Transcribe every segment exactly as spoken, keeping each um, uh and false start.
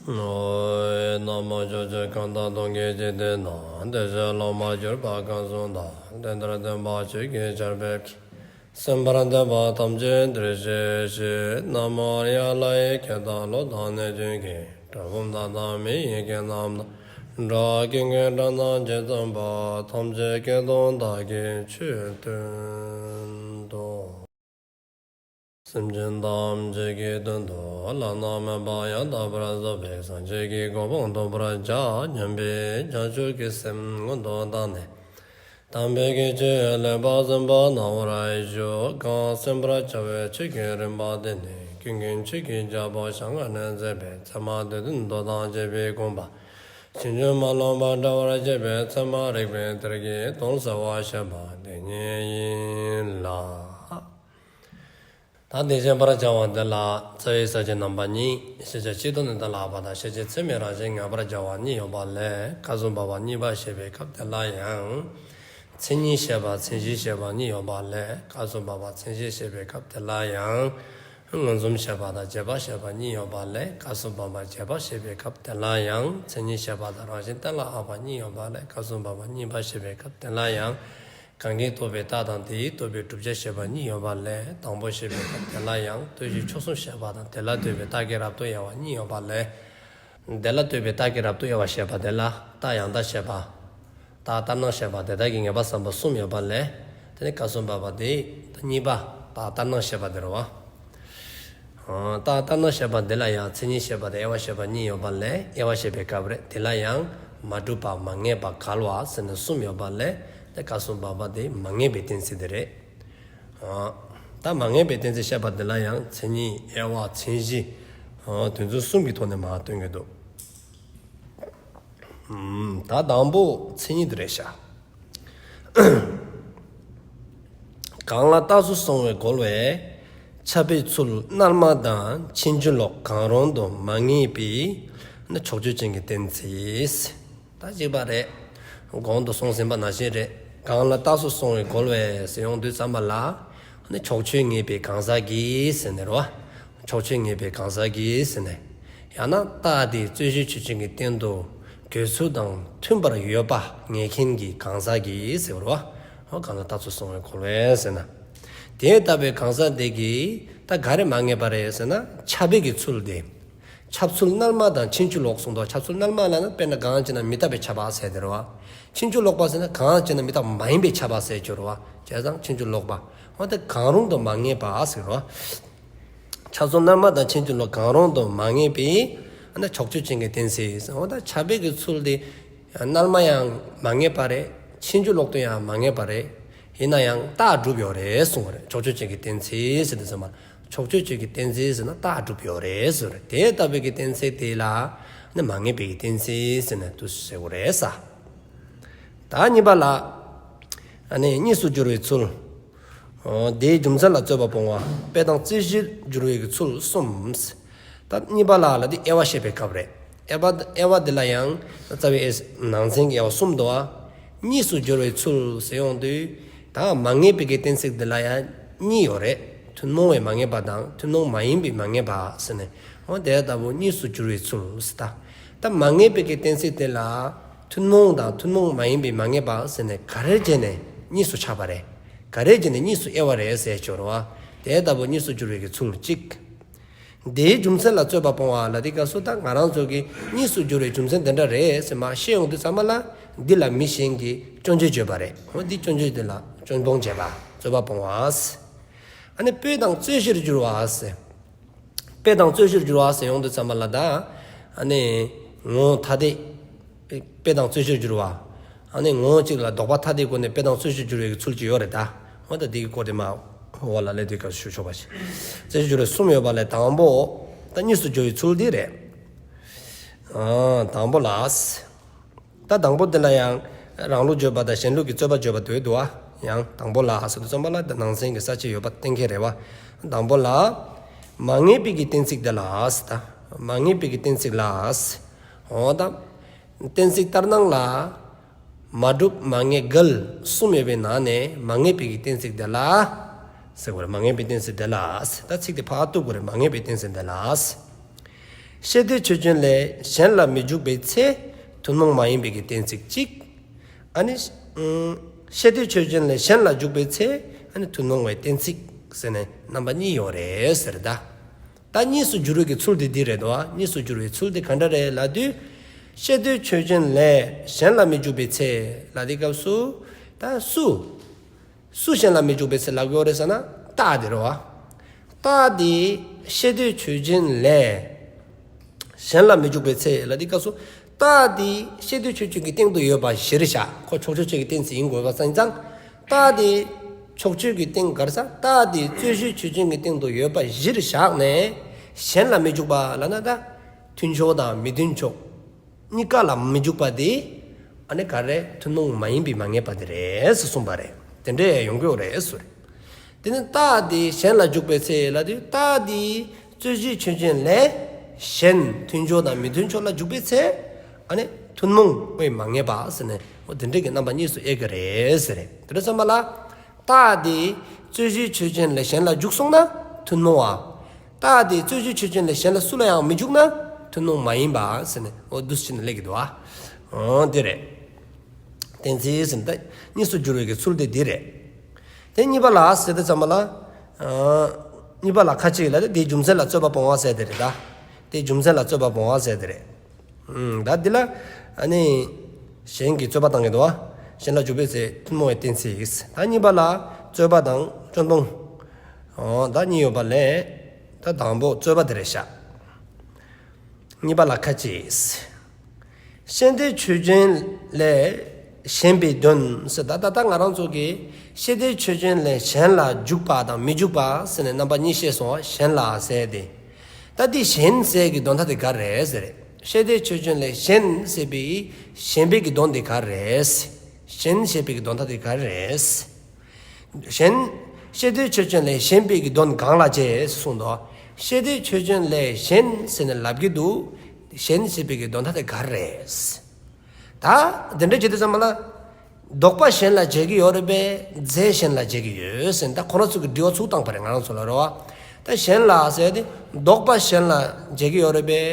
ཨོ། ན་མོ། ཕྱོགས་བཅུ་གང་དག་སྟོང་གི་འཇིག་རྟེན་ན། བདེ་གཤེགས་སློབ་མར་གྱུར་པ་གང་གསུངས་དག། དེ་ལྟར་སྟོན་པ་ཆོས་ཀྱི་ཆར་འབེབས་ཀྱིས། གསན་པར་འདོད་པ་ཐམས་ཅད་འདིར་གཤེགས་ཤིག། ན་མོ་ཨཱརྱ། ལྷ་ཡི་སྐད་དང་ཀླུ་དང་གནོད་སྦྱིན་གྱི། གྲུལ་བུམ་དག་དང་མི་ཡི་སྐད་རྣམས་དང་། འགྲོ་བ་ཀུན་གྱི་སྒྲ་རྣམས་ཇི་ཙམ་པ། ཐམས་ཅད་སྐད་དུ་བདག་གིས་ཆོས་བསྟན་ཏོ། སེམས་ཅན་ཐམས་ཅད་ཀྱི་དོན་དུ་བླ་ན་མེད་པ་ཡང་དག་པར་རྫོགས་པའི་སངས་རྒྱས་ཀྱི་གོ་འཕང་ཐོབ་པར་བྱ་སྙམ་པའི་བྱང་ཆུབ་ཀྱི་སེམས་སྔོན་དུ་བཏང་ནས། དམ་པའི་ཆོས་ལེགས་པར་གསན་པ་གནང་བར་ཞུ། གང་གསན་པར་བྱ་བའི་ཆོས་ཀྱི་རིམ་པ་འདི་ནི། ཀུན་མཁྱེན་ཆོས་ཀྱི་རྒྱལ་པོ་ཞལ་སྔ་ནས་མཛད་པའི་ཚད་མ་སྡེ་བདུན་མདོ་དང་བཅས་པའི་དགོངས་པ་ཕྱིན་ཅི་མ་ལོག་པར་འགྲེལ་བར་བྱེད་པའི་ཚད་མ་རིགས་པའི་གཏེར་གྱི་དོན་གསལ་བར་བཤད་པ་འདི་ཉིད་ཡིན་ལ། ད་འདི་བཤད་པར་བྱ་བ་འདི་ལ་རྩ་བའི་ས་བཅད་རྣམ་པ་གཉིས། ཤེས་བྱ་སྤྱི་ལྡོག་ནས་གཏན་ལ་དབབ་པ་དང་། ཤེས་བྱེད་ཚད་མའི་རང་བཞིན་ངེས་པར་བྱ་བ་གཉིས་ཡོད་པ་ལས། སྐབས་སུ་བབ་པ་གཉིས་པ་བཤད་པའི་སྐབས་དེ་ལ་ཡང་། མཚན་ཉིད་བཤད་པ་མཚན་གཞི་བཤད་པ་གཉིས་ཡོད་པ་ལས། སྐབས་སུ་བབ་པ་མཚན་གཞི་བཤད་པའི་སྐབས་དེ་ལ་ཡང་། མངོན་སུམ་བཤད་པ་དང་རྗེས་དཔག་བཤད་པ་གཉིས་ཡོད་པ་ལས། སྐབས་སུ་བབ་པ་རྗེས་དཔག་བཤད་པའི་སྐབས་དེ་ལ་ཡང་། མཚན་ཉིད་བཤད་པ་དང་རང་བཞིན་གཏན་ལ་དབབ་པ་གཉིས་ཡོད་པ་ལས། སྐབས་སུ་བབ་པ་གཉིས་པ་བཤད་པའི་སྐབས་དེ་ལ་ཡང་། གང་གིས་རྟོགས་པའི་རྟགས་དང་། དེས་རྟོགས་པའི་བསྒྲུབ་བྱ་བཤད་པ་གཉིས་ཡོད་པ་ལས། དང་པོ་བཤད་པའི་སྐབས་དེ་ལ་ཡང་། ལྟོས་གཞི་ཕྱོགས་གསུམ་བཤད་པ་དང་། དེ་ལ་ལྟོས་པའི་རྟགས་ཀྱི་རབ་ཏུ་དབྱེ་བ་གཉིས་ཡོད་པ་ལས། དེ་ལ་ལྟོས་པའི་རྟགས་ཀྱི་རབ་ཏུ་དབྱེ་བ་བཤད་པ་དེ་ལ། རྟགས་ཡང་དག་བཤད་པ། རྟགས་ལྟར་སྣང་བཤད་པ། དེ་དག་གི་ངེས་པ་བསམ་པ་གསུམ་ཡོད་པ་ལས། དེ་ནི་སྐབས་སུ་བབ་པ་དེ་གཉིས་པ། རྟགས་ལྟར་སྣང་བཤད་པ་དེ་རེད་བ། ཨ། རྟགས་ལྟར་སྣང་བཤད་པ་འདི་ལ་ཡང་མཚན་ཉིད་བཤད་པ་དང་དབྱེ་བ་བཤད་པ་གཉིས་ཡོད་པ་ལས། དབྱེ་བ་བཤད་པའི་སྐབས་རེད། དེ་ལ་ཡང་མ་གྲུབ་པ་མ་ངེས་པ་འགལ་བ་ཟེར་ནས་གསུམ་ཡོད་པ་ལས། དེ་སྐབས་སུ་བབ་པ་དེ་མ་ངེས་པའི་གཏན་ཚིགས་དེ་རེད། ཨ། ད་མ་ངེས་པའི་གཏན་ཚིགས་བཤད་པ་འདི་ལ་ཡང་མཚན་ཉིད་དབྱེ་བ་མཚན་གཞི། ཨ། དོན་ཚན་གསུམ་གྱི་ཐོག་ནས་མར་སྟོན་གྱི་འདུག། ཨམ། ད་དང་པོ་མཚན་ཉིད་དེ་རེད་ཤག། གང་ལ་རྟགས་སུ་སོང་བའི་རྒོལ་བས། ཁྱབ་པའི་ཚུལ་རྣལ་མ་དང་ཕྱིན་ཅི་ལོག་གང་རུང་དུ་མ་ངེས་པའི་ནི་ཕྱོགས་ཆོས་ཅན་གྱི་གཏན་ཚིགས། ད་གཅིག་པ་རེད། གོང་དུ་གསུངས་ཟིན་པ་ནང་བཞིན་རེད། གང་ལ་རྟགས་སུ་སོང་བའི་རྒོལ་བས་ཟེར་ཡོང་དུས་ཙམ་པ་ལ། ནི་ཕྱོགས་ཆོས་ངེས་པའི་གང་ཟག་གིས་ཟེར་ནས་རེད་བ། ཕྱོགས་ཆོས་ངེས་པའི་གང་ཟག་གིས་ཟེར་ནས། ཡང་ན་རྟགས་དེ་རྩོད་གཞི་ཆོས་ཅན་གྱི་སྟེང་དུ་འགོད་ཚུལ་དང་མཐུན་པར་ཡོད་པ་ངེས་མཁན་གྱི་གང་ཟག་གིས་ཟེར་བ་རེད་བ། འོ། གང་ལ་རྟགས་སུ་སོང་བའི་རྒོལ་བས་ཟེར་ན། དེ་ལྟ་བུའི་གང་ཟག་དེ་གིས་ད་ག་རེ་མ་ངེས་པ་རེད་ཟེར་ན། ཁྱབ་པའི་གི་ཚུལ་དེ། ཁྱབ་ཚུལ་རྣལ་མ་དང་ཕྱིན་ཅི་ལོག་གསུངས་འདུག། ཁྱབ་ཚུལ་རྣལ་མ་ལབ་ན་དཔེར་ན་གང་ཅི་ན་མི་རྟག་པའི་ཁྱབ་པ་ཟེར་དེ་རེད་བ། ཕྱིན་ཅི་ལོག་པ་ཟེར་ན་གང་ཅི་ན་མི་རྟག་པ་མ་ཡིན་པའི་ཁྱབ་པ་ཟེར་གྱི་རེད་བ། བྱས་ཙང་ཕྱིན་ཅི་ལོག་པ། འོ། དེ་གང་རུང་དུ་མ་ངེས་པ་ཟེར་རེད་བ། ཁྱབ་ཚུལ་རྣལ་མ་དང་ཕྱིན་ཅི་ལོག་གང་རུང་དུ་མ་ངེས་པའི། ཨ་ནི་ཕྱོགས་ཆོས་ཅན་གྱི་གཏན་ཚིགས། འོ། ད་ཁྱབ་པའི་གི་ཚུལ་དེ་རྣལ་མ་ཡང་མ་ངེས་པ་རེད། ཕྱིན་ཅི་ལོག་ཏུ་ཡང་མ་ངེས་པ་རེད། ཡིན་ན་ཡང་རྟགས་གྲུབ་ཡོད་རེད་གསུངས་པ་རེད། ཕྱོགས་ཆོས་ཅན་གྱི་གཏན་ཚིགས་ཟེར་དུས་ཙམ་པ། ཕྱོགས་ཆོས་ཅན་གྱི་གཏན་ཚིགས་ཟེར་ན་རྟགས་གྲུབ་ཡོད་རེད་ཟེར་རེད། དེ་ལྟ་བུའི་གི་གཏན་ཚིགས་དེ་ལ་ནི་མ་ངེས་པའི་གི་གཏན་ཚིགས་ཟེར་ནས་དུ་ཟེར་དགོས་རེད་ས། ད་གཉིས་པ་ལ། ཨ་ནི་གཉིས་སུ་འགྱུར་བའི་ཚུལ། འོ། དེའི་རྒྱུ་མཚན་ལ་རྩོད་པ་སྤོང་བ། དཔེ་དང་རྩོད་གཞིར་འགྱུར་བའི་གི་ཚུལ་གསུམ། ད་གཉིས་པ་ལ་ལ་དེ་དབྱེ་བ་བཤད་པའི་སྐབས་རེད། དབྱེ་བ། དབྱེ་བ་འདི་ལ་ཡང་རྩ་བའི་ནང་ཚན་གྱི་དབྱེ་བ་གསུམ་འདུག་བ། གཉིས་སུ་འགྱུར་བའི་ཚུལ་ཟེར་ཡོང་དུས། ད་མ་ངེས་པའི་གི་གཏན་ཚིགས་འདི་ལ་ཡང་གཉིས་ཡོད་རེད། ཐུན་མོང་བའི་མ་ངེས་པ་དང་ཐུན་མོང་མ་ཡིན་པའི་མ་ངེས་པ་ཟེར་ནས། འོ། དེ་ལྟ་བུ་གཉིས་སུ་འགྱུར་བའི་ཚུལ་ཟེར་ད། ད་མ་ངེས་པའི་གི་གཏན་ཚིགས་དེ་ལ་ཐུན་མོང་དང་ཐུན་མོང་མ་ཡིན་པའི་མ་ངེས་པ་ཟེར་ནས་ག་རེ་བྱས་ནས་གཉིས་སུ་ཆགས་པ་རེད། ག་རེ་བྱས་ནས་གཉིས་སུ་དབྱེ་བ་རེད་ཟེར་ཆོག་རེད་བ། དེ་ལྟ་བུ་གཉིས་སུ་འགྱུར་བའི་གི་ཚུལ་གཅིག། དེའི་རྒྱུ་མཚན་ལ་རྩོད་པ་སྤོང་བ་ལ་དེ་སྐབས་སུ་ད་ང་རང་ཚོ་གི་གཉིས་སུ་འགྱུར་བའི་རྒྱུ་མཚན་དེ་འདྲ་རེད་ཟེར་མར་བཤད་ཡོང་དུས་ཙམ་པ་ལ། འདི་ལ་མི་གཞན་གྱིས་སྐྱོན་བརྗོད་བརྗོད་པ་རེད། འོ། འདི་སྐྱོན་བརྗོད་དེ་ལ་སྐྱོན་སྤོང་བྱེད་པ་རྩོད་པ་སྤོང་བ། ཨ་ནི་དཔེ་དང་རྩོད་གཞིར་འགྱུར་བ་ཟེར། དཔེ་དང་རྩོད་གཞིར་འགྱུར་བ་ཟེར་ཡོང་དུས་ཙམ་པ་ལ་ད། ཨ་ནི་ངོ་བོ་ཐ་དད། དཔེ་དང་རྩོད་གཞིར་འགྱུར་བ། ཨ་ནི་ངོ་བོ་གཅིག་ལ་ལྡོག་པ་ཐ་དད་སྒོ་ནས་དཔེ་དང་རྩོད་གཞིར་འགྱུར་བའི་ཚུལ་གཅིག་ཡོད་རེད་ད། འོ། ད་འདི་གི་སྐོར་དེ་མར་འོག་ལ་ལས་དེ་སྐབས་ཞུ་ཆོག་པ་ཞིག། རྩོད་གཞིར་འགྱུར་བའི་གསུམ་ཡོད་པ་ལས་དང་པོ། ད་གཉིས་སུ་འགྱུར་བའི་ཚུལ་འདི་རེད། ཨ། དང་པོ་ལ། ད་དང་པོ་དེ་ལ་ཡང་རང་ལུགས་བརྗོད་པ་དང་གཞན་ལུགས་ཀྱི་རྩོད་པ་བརྗོད་པ་དེ་འདུག་བ། ཡང་དང་པོ་ལ་ཟེར་དུས་ཙམ་པ་ལ་ད་ནང་ཚན་གྱི་ས་བཅད་ཡོད་པ་གཏན་འཁེལ་རེད་བ། དང་པོ་ལ། མ་ངེས་པའི་གི་གཏན་ཚིགས་དེ་ལ་ཟེར་ད། མ་ངེས་པའི་གི་གཏན་ཚིགས་ལ་ཟེར། འོ་ད། གཏན་ཚིགས་ལྟར་སྣང་ལ། མ་གྲུབ་མ་ངེས་འགལ་གསུམ་ཡོད་པའི་ནང་ནས་མ་ངེས་པའི་གི་གཏན་ཚིགས་དེ་ལ་ཟེར་དགོས་རེད། མ་ངེས་པའི་གཏན་ཚིགས་དེ་ལ་ཟེར། ད་ཚིག་དེ་ཕར་གཏུབ་དགོས་རེད། མ་ངེས་པའི་གཏན་ཚིགས་དེ་ལ་ཟེར། ཤེས་འདོད་ཆོས་ཅན་ལས་གཞན་ལ་མི་འཇུག་པའི་ཚེ་ཐུན་མོང་མ་ཡིན་པའི་གི་གཏན་ཚིགས་གཅིག། ཨ་ནི་ཨུམ་ཤེས་འདོད་ཆོས་ཅན་ལས་གཞན་ལ་འཇུག་པའི་ཚེ་ཨ་ནི་ཐུན་མོང་བའི་གཏན་ཚིགས་ཟེར་ནས་རྣམ་པ་གཉིས་ཡོད་རེད་ཟེར་ད། ད་གཉིས་སུ་འགྱུར་བའི་གི་ཚུལ་དེ་འདི་རེད་དོ། གཉིས་སུ་འགྱུར་བའི་ཚུལ་དེ་ག་འདྲ་རེད་ལབ་དུས། ཤེས་འདོད་ཆོས་ཅན་ལས་གཞན་ལ་མི་འཇུག་པའི་ཚེ་ལབ་དུས་སྐབས་སུ། ད་སུ། སུ་གཞན་ལ་མི་འཇུག་པའི་ཚེ་ལབ་ཀྱི་ཡོད་རེད་ཟེར་ན་རྟགས་དེ་རེད་བ། རྟགས་དེ་ཤེས་འདོད་ཆོས་ཅན་ལས་གཞན་ལ་མི་འཇུག་པའི་ཚེ་ལབ་དུས་སྐབས་སུ། རྟགས་དེ་ཤེས་འདོད་ཆོས་ཅན་གྱི་སྟེང་དུ་ཡོད་པ་གཞིར་བཞག། ཁོ་ཕྱོགས་ཆོས་ཅན་གྱི་གཏན་ཚིགས་ཡིན་དགོས་པ་སོང་ཙང་། རྟགས་དེ་ཕྱོགས་ཆོས་ཀྱི་སྟེང་ག་རེ་ཟེར། རྟགས་དེ་རྩོད་གཞི་ཆོས་ཅན་གྱི་སྟེང་དུ་ཡོད་པ་གཞིར་བཞག་ནས་གཞན་ལ་མི་འཇུག་པ་ལབ་ན་ད། མཐུན་ཕྱོགས་དང་མི་མཐུན་ཕྱོགས། གཉིས་ཀ་ལ་མི་འཇུག་པ་དེ། ཨ་ནི་ག་རེ་ཐུན་མོང་མ་ཡིན་པའི་མ་ངེས་པ་དེ་རེད་ཟེར་གསུངས་པ་རེད། དེ་འདྲ་ཡོང་གི་ཡོད་རེད་ཟེར། དེ་ནི་རྟགས་དེ་གཞན་ལ་འཇུག་པའི་ཚེ་ལབ་དུས་རྟགས་དེ་རྩོད་གཞི་ཆོས་ཅན་ལས་གཞན་མཐུན་ཕྱོགས་དང་མི་མཐུན་ཕྱོགས་ལ་འཇུག་པའི་ཚེ། ཨ་ནི་ཐུན་མོང་བའི་མ་ངེས་པ་ཟེར་ནས་འོ་དེ་འདྲ་གི་རྣམ་པ་གཉིས་སུ་དབྱེ་གི་རེད་ཟེར་རེད། དེ་འདྲ་ཙམ་པ་ལ། རྟགས་དེ་རྩོད་གཞི་ཆོས་ཅན་ལས་གཞན་ལ་འཇུག་སོང་ན་ཐུན་མོང་བ། རྟགས་དེ་རྩོད་གཞི་ཆོས་ཅན་ལས་གཞན་ལ་སུ་ལ་ཡང་མི་འཇུག་ན་ཐུན་མོང་མ་ཡིན་པ་ཟེར་ནས་འོ་འདུག་སེ་བྱས་ནས་སླེབས་ཀྱི་འདུག་ཨ། འོ་དེ་རེད། གཏན་ཚིགས་ཟེར་ན་ད་གཉིས་སུ་འགྱུར་བའི་གི་ཚུལ་དེ་འདི་རེད། དེ་གཉིས་པ་ལ་ཟེར་དུས་ཙམ་པ་ལ། ཨ། གཉིས་པ་ལ་ཁ་ཅིག་ལ་དེ་དེའི་རྒྱུ་མཚན་ལ་རྩོད་པ་སྤོང་བ་ཟེར་དེ་རེད་ད། དེའི་རྒྱུ་མཚན་ལ་རྩོད་པ་སྤོང་བ་ཟེར་དེ་རེད། ཨུམ། ད་འདི་ལ་ཨ་ནི་གཞན་གྱི་རྩོད་པ་བཏང་གི་འདུག་བ། གཞན་ལ་འཇུག་པའི་ཚེ་ཐུན་མོང་བའི་གཏན་ཚིགས། ད་གཉིས་པ་ལ་རྩོད་པ་དང་སྐྱོན་སྤོང་། འོ་ད་གཉིས་ཡོད་པ་ལས་ད་དང་པོ་རྩོད་པ་དེ་རེད་ཤག། གཉིས་པ་ལ་ཁ་ཅིག། ཤེས་འདོད་ཆོས་ཅན་ལས་གཞན་པའི་དོན་ཟེར། ད་ད་ལྟ་ང་རང་ཚོ་གིས་ཤེས་འདོད་ཆོས་ཅན་ལས་གཞན་ལ་འཇུག་པ་དང་མི་འཇུག་པ་ཟེར་ནས་རྣམ་པ་གཉིས་བཤད་སོང་བ། གཞན་ལ་ཟེར་དེ། ད་འདི་གཞན་ཟེར་གྱི་དོན་དག་དེ་ག་རེ་རེད་ཟེར། ཤེས་འདོད་ཆོས་ཅན་ལས་གཞན་ཟེར་བའི་གཞན་པའི་གི་དོན་དེ་ག་རེ་རེད། གཞན་ཟེར་བའི་གི་དོན་དག་དེ་ག་རེ་རེད། གཞན། ཤེས་འདོད་ཆོས་ཅན་ལས་གཞན་པའི་གི་དོན་གང་ལ་བྱེད་གསུངས་འདུག། ཤེས་འདོད་ཆོས་ཅན་ལས་གཞན་ཟེར་ནས་ལབ་ཀྱི་འདུག། གཞན་ཟེར་བའི་གི་དོན་དག་དེ་ག་རེ་རེད། ད་དེ་འདྲ་བྱེད་དུས་ཙམ་པ་ལ། ལྡོག་པ་གཞན་ལ་བྱེད་ཀྱི་ཡོད་རེད་པས། རྫས་གཞན་ལ་བྱེད་ཀྱི་ཡོད་ཟེར་ནས་ད་ཁོ་རང་ཚོ་གི་དྲི་བ་ཚུར་བཏང་པ་རེད་ང་རང་ཚོ་ལ་རེད་བ། ད་གཞན་ལ་ཟེར་དེ་ལྡོག་པ་གཞན་ལ་བྱེད་ཀྱི་ཡོད་རེད་པས།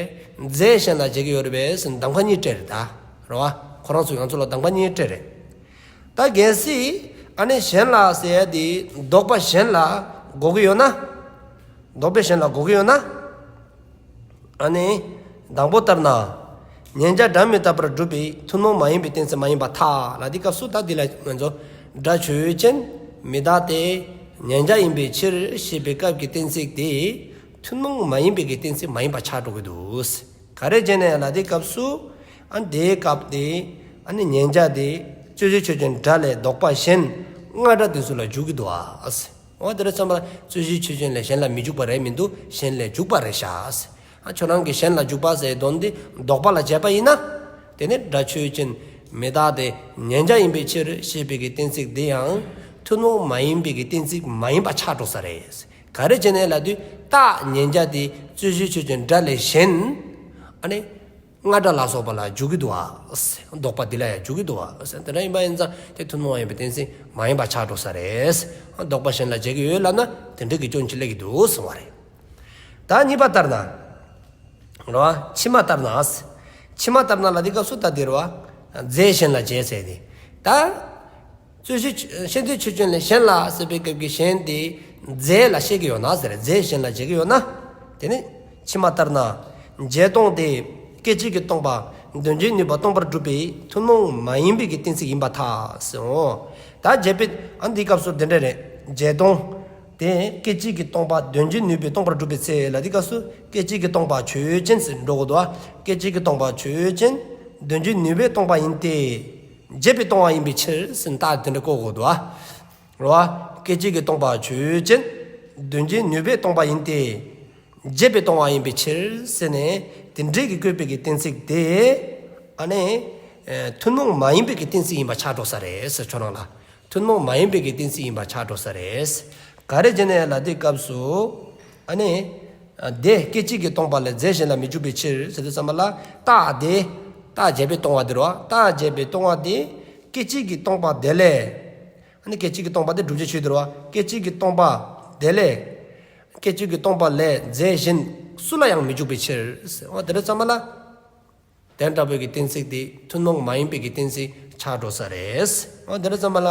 རྫས་གཞན་ལ་བྱེད་ཀྱི་ཡོད་རེད་པས་ཟེར་ནས་གདམ་ཁ་གཉིས་སྤྲད་རེད་ད། རེད་བ། ཁོ་རང་ཚོ་ང་ཚོ་ལ་གདམ་ཁ་གཉིས་སྤྲད་རེད། ད་གལ་སྲིད་ཨ་ནི་གཞན་ལ་ཟེར་ཡ་དེ་ལྡོག་པ་གཞན་ལ་གོ་གི་ཡོད་ན། ལྡོག་པའི་གཞན་ལ་གོ་གི་ཡོད་ན། ཨ་ནི་དང་པོ་ལྟར་ན། མཉན་བྱ་སྒྲ་མི་རྟག་པར་སྒྲུབ་པའི་ཐུན་མོང་མ་ཡིན་པའི་གཏན་ཚིགས་མ་ཡིན་པར་ཐལ་ལ་དེའི་སྐབས་སུ་ད་འདི་ལ་ང་ཚོ་སྒྲ་ཆོས་ཅན། མི་རྟག་སྟེ། མཉན་བྱ་ཡིན་པའི་ཕྱིར་ཞེས་པའི་སྐབས་ཀྱི་གཏན་ཚིགས་དེ་ཐུན་མོང་མ་ཡིན་པའི་གི་གཏན་ཚིགས་མ་ཡིན་པ་ཆགས་འགྲོ་གི་འདུག། ག་རེ་བྱས་ནས་ལ་དེའི་སྐབས་སུ། ཨ་ནི་དེའི་སྐབས་དེ། ཨ་ནི་མཉན་བྱ་དེ། རྩོད་གཞི་ཆོས་ཅན་སྒྲ་ལས་ལྡོག་པ་གཞན་རྔ་སྒྲ་དེ་ཚོ་ལ་འཇུག་གི་འདུག་ཨ། འོ་དེ་རེད་ཙམ་པ་རྩོད་གཞི་ཆོས་ཅན་ལས་གཞན་ལ་མི་འཇུག་པ་རེད་མི་འདུག། གཞན་ལ་འཇུག་པ་རེད་ཤག། ཨ་ཁྱོད་རང་གིས་གཞན་ལ་འཇུག་པ་ཟེར་དོན་དེ་ལྡོག་པ་ལ་བྱས་པ་ཡིན་ན། དེ་ནི་སྒྲ་ཆོས་ཅན། མི་རྟག་སྟེ། མཉན་བྱ་ཡིན་པའི་ཕྱིར་ཞེས་པའི་གི་གཏན་ཚིགས་དེ་ཡང་ཐུན་མོང་མ་ཡིན་པའི་གི་གཏན་ཚིགས་མ་ཡིན་པ་ཆགས་འགྲོ་ས་རེད། ག་རེ་བྱས་ནས་ལབ་དུས་རྟགས་མཉན་བྱ་དེ་རྩོད་གཞི་ཆོས་ཅན་སྒྲ་ལས་གཞན། ཨ་ནི། རྔ་སྒྲ་ལ་སོགས་པ་ལ་འཇུག་གི་འདུག་བ། ལྡོག་པ་འདི་ལ་ཡང་འཇུག་གི་འདུག་བ། དེ་འདྲ་ཡིན་པ་ཡིན་ཙང་དེ་ཐུན་མོང་མ་ཡིན་པའི་གཏན་ཚིགས་མ་ཡིན་པ་ཆགས་འགྲོ་ས་རེད། ལྡོག་པ་གཞན་ལ་བྱེད་ཀྱི་ཡོད་ལབ་ན་དེ་འདྲ་གི་སྐྱོན་ཅིག་སླེབས་ཀྱི་འདུག་གསུངས་པ་རེད། ད་གཉིས་པ་ལྟར་ན། རེད་བ། ཕྱི་མ་ལྟར་ན། ཕྱི་མ་ལྟར་ན་ལ་དེའི་སྐབས་སུ་ད་དེ་རེད་བ། རྫས་གཞན་ལ་བྱེད་ཟེར་ཏེ། ད། རྩོད་གཞི་ཤེས་འདོད་ཆོས་ཅན་ལས་གཞན་ལ་ཟེར་བའི་སྐབས་ཀྱི་གཞན་དེ་རྫས་ལ་བཤད་ཀྱི་ཡོད་ན་ཟེར། རྫས་གཞན་ལ་བྱེད་ཀྱི་ཡོད་ན། དེ་ནི་ཕྱི་མ་ལྟར་ན། བྱས་སྟོང་སྟེ་སྐད་ཅིག་གིས་སྟོང་པ་དོན་བྱེད་ནུས་པ་སྟོང་པར་སྒྲུབ་པའི་ཐུན་མོང་མ་ཡིན་པའི་གི་གཏན་ཚིགས་ཡིན་པར་ཐལ་ཟེར་འོ། ད་བྱས་པའི་ཨ་འདིའི་སྐབས་སུ་དེ་འདྲ་རེད། བྱས་སྟོང་སྟེ་སྐད་ཅིག་གིས་སྟོང་པ་དོན་བྱེད་ནུས་པས་སྟོང་པར་སྒྲུབ་པའི་ཚེ་ལ་དེའི་སྐབས་སུ་སྐད་ཅིག་གིས་སྟོང་པ་ཆོས་ཅན་ཟེར་འགྲོ་དགོས་འདུག་ཨ། སྐད་ཅིག་གིས་སྟོང་པ་ཆོས་ཅན། དོན་བྱེད་ནུས་པས་སྟོང་པ་ཡིན་ཏེ། བྱས་པའི་སྟོང་པ་ཡིན་པའི་ཕྱིར་ཟེར་ན་ད་དེ་འདྲ་བཀོད་དགོས་འདུག་ཨ། རེད་བ། སྐད་ཅིག་གིས་སྟོང་པ་ཆོས་ཅན། དོན་བྱེད་ནུས་པས་སྟོང་པ་ཡིན་ཏེ། བྱས་པའི་སྟོང་པ་ཡིན་པའི་ཕྱིར་ཟེར་ནས་དེ་འདྲའི་གི་བཀོད་པའི་གི་གཏན་ཚིགས་དེ། ཨ་ནི། ཨེ། ཐུན་མོང་མ་ཡིན་པའི་གི་གཏན་ཚིགས་ཡིན་པ་ཆགས་འགྲོ་ས་རེད་ཟེར་ཁྱོད་རང་ལ། ཐུན་མོང་མ་ཡིན་པའི་གི་གཏན་ཚིགས་ཡིན་པ་ཆགས་འགྲོ་ས་རེད། ག་རེ་བྱས་ནས་ལབ་དུས་སྐབས་སུ། ཨ་ནི། དེ་སྐད་ཅིག་གིས་སྟོང་པ་ལས་རྫས་གཞན་ལ་མི་འཇུག་པའི་ཕྱིར་ཟེར་དུས་ཙམ་པ་ལ་རྟགས་དེ། རྟགས་བྱས་པའི་སྟོང་པ་དེ་རེད་བ། རྟགས་བྱས་པའི་སྟོང་པ་དེ། སྐད་ཅིག་གིས་སྟོང་པ་དེ་ལས། ཨ་ནི་སྐད་ཅིག་གིས་སྟོང་པ་དེ་བསྒྲུབ་བྱའི་ཆོས་དེ་རེད་བ། སྐད་ཅིག་གིས་སྟོང་པ་དེ་ལས། སྐད་ཅིག་གིས་སྟོང་པ་ལས་རྫས་གཞན་ སུ་ལ་ཡང་མི་འཇུག་པའི་ཕྱིར། འོ་དེ་འདྲ་ཙམ་པ་ལ། དེ་འདྲ་བོའི་གི་གཏན་ཚིགས་དེ་ཐུན་མོང་མ་ཡིན་པའི་གི་གཏན་ཚིགས་ཆགས་འགྲོ་ས་རེད། འོ་དེ་འདྲ་ཙམ་པ་ལ་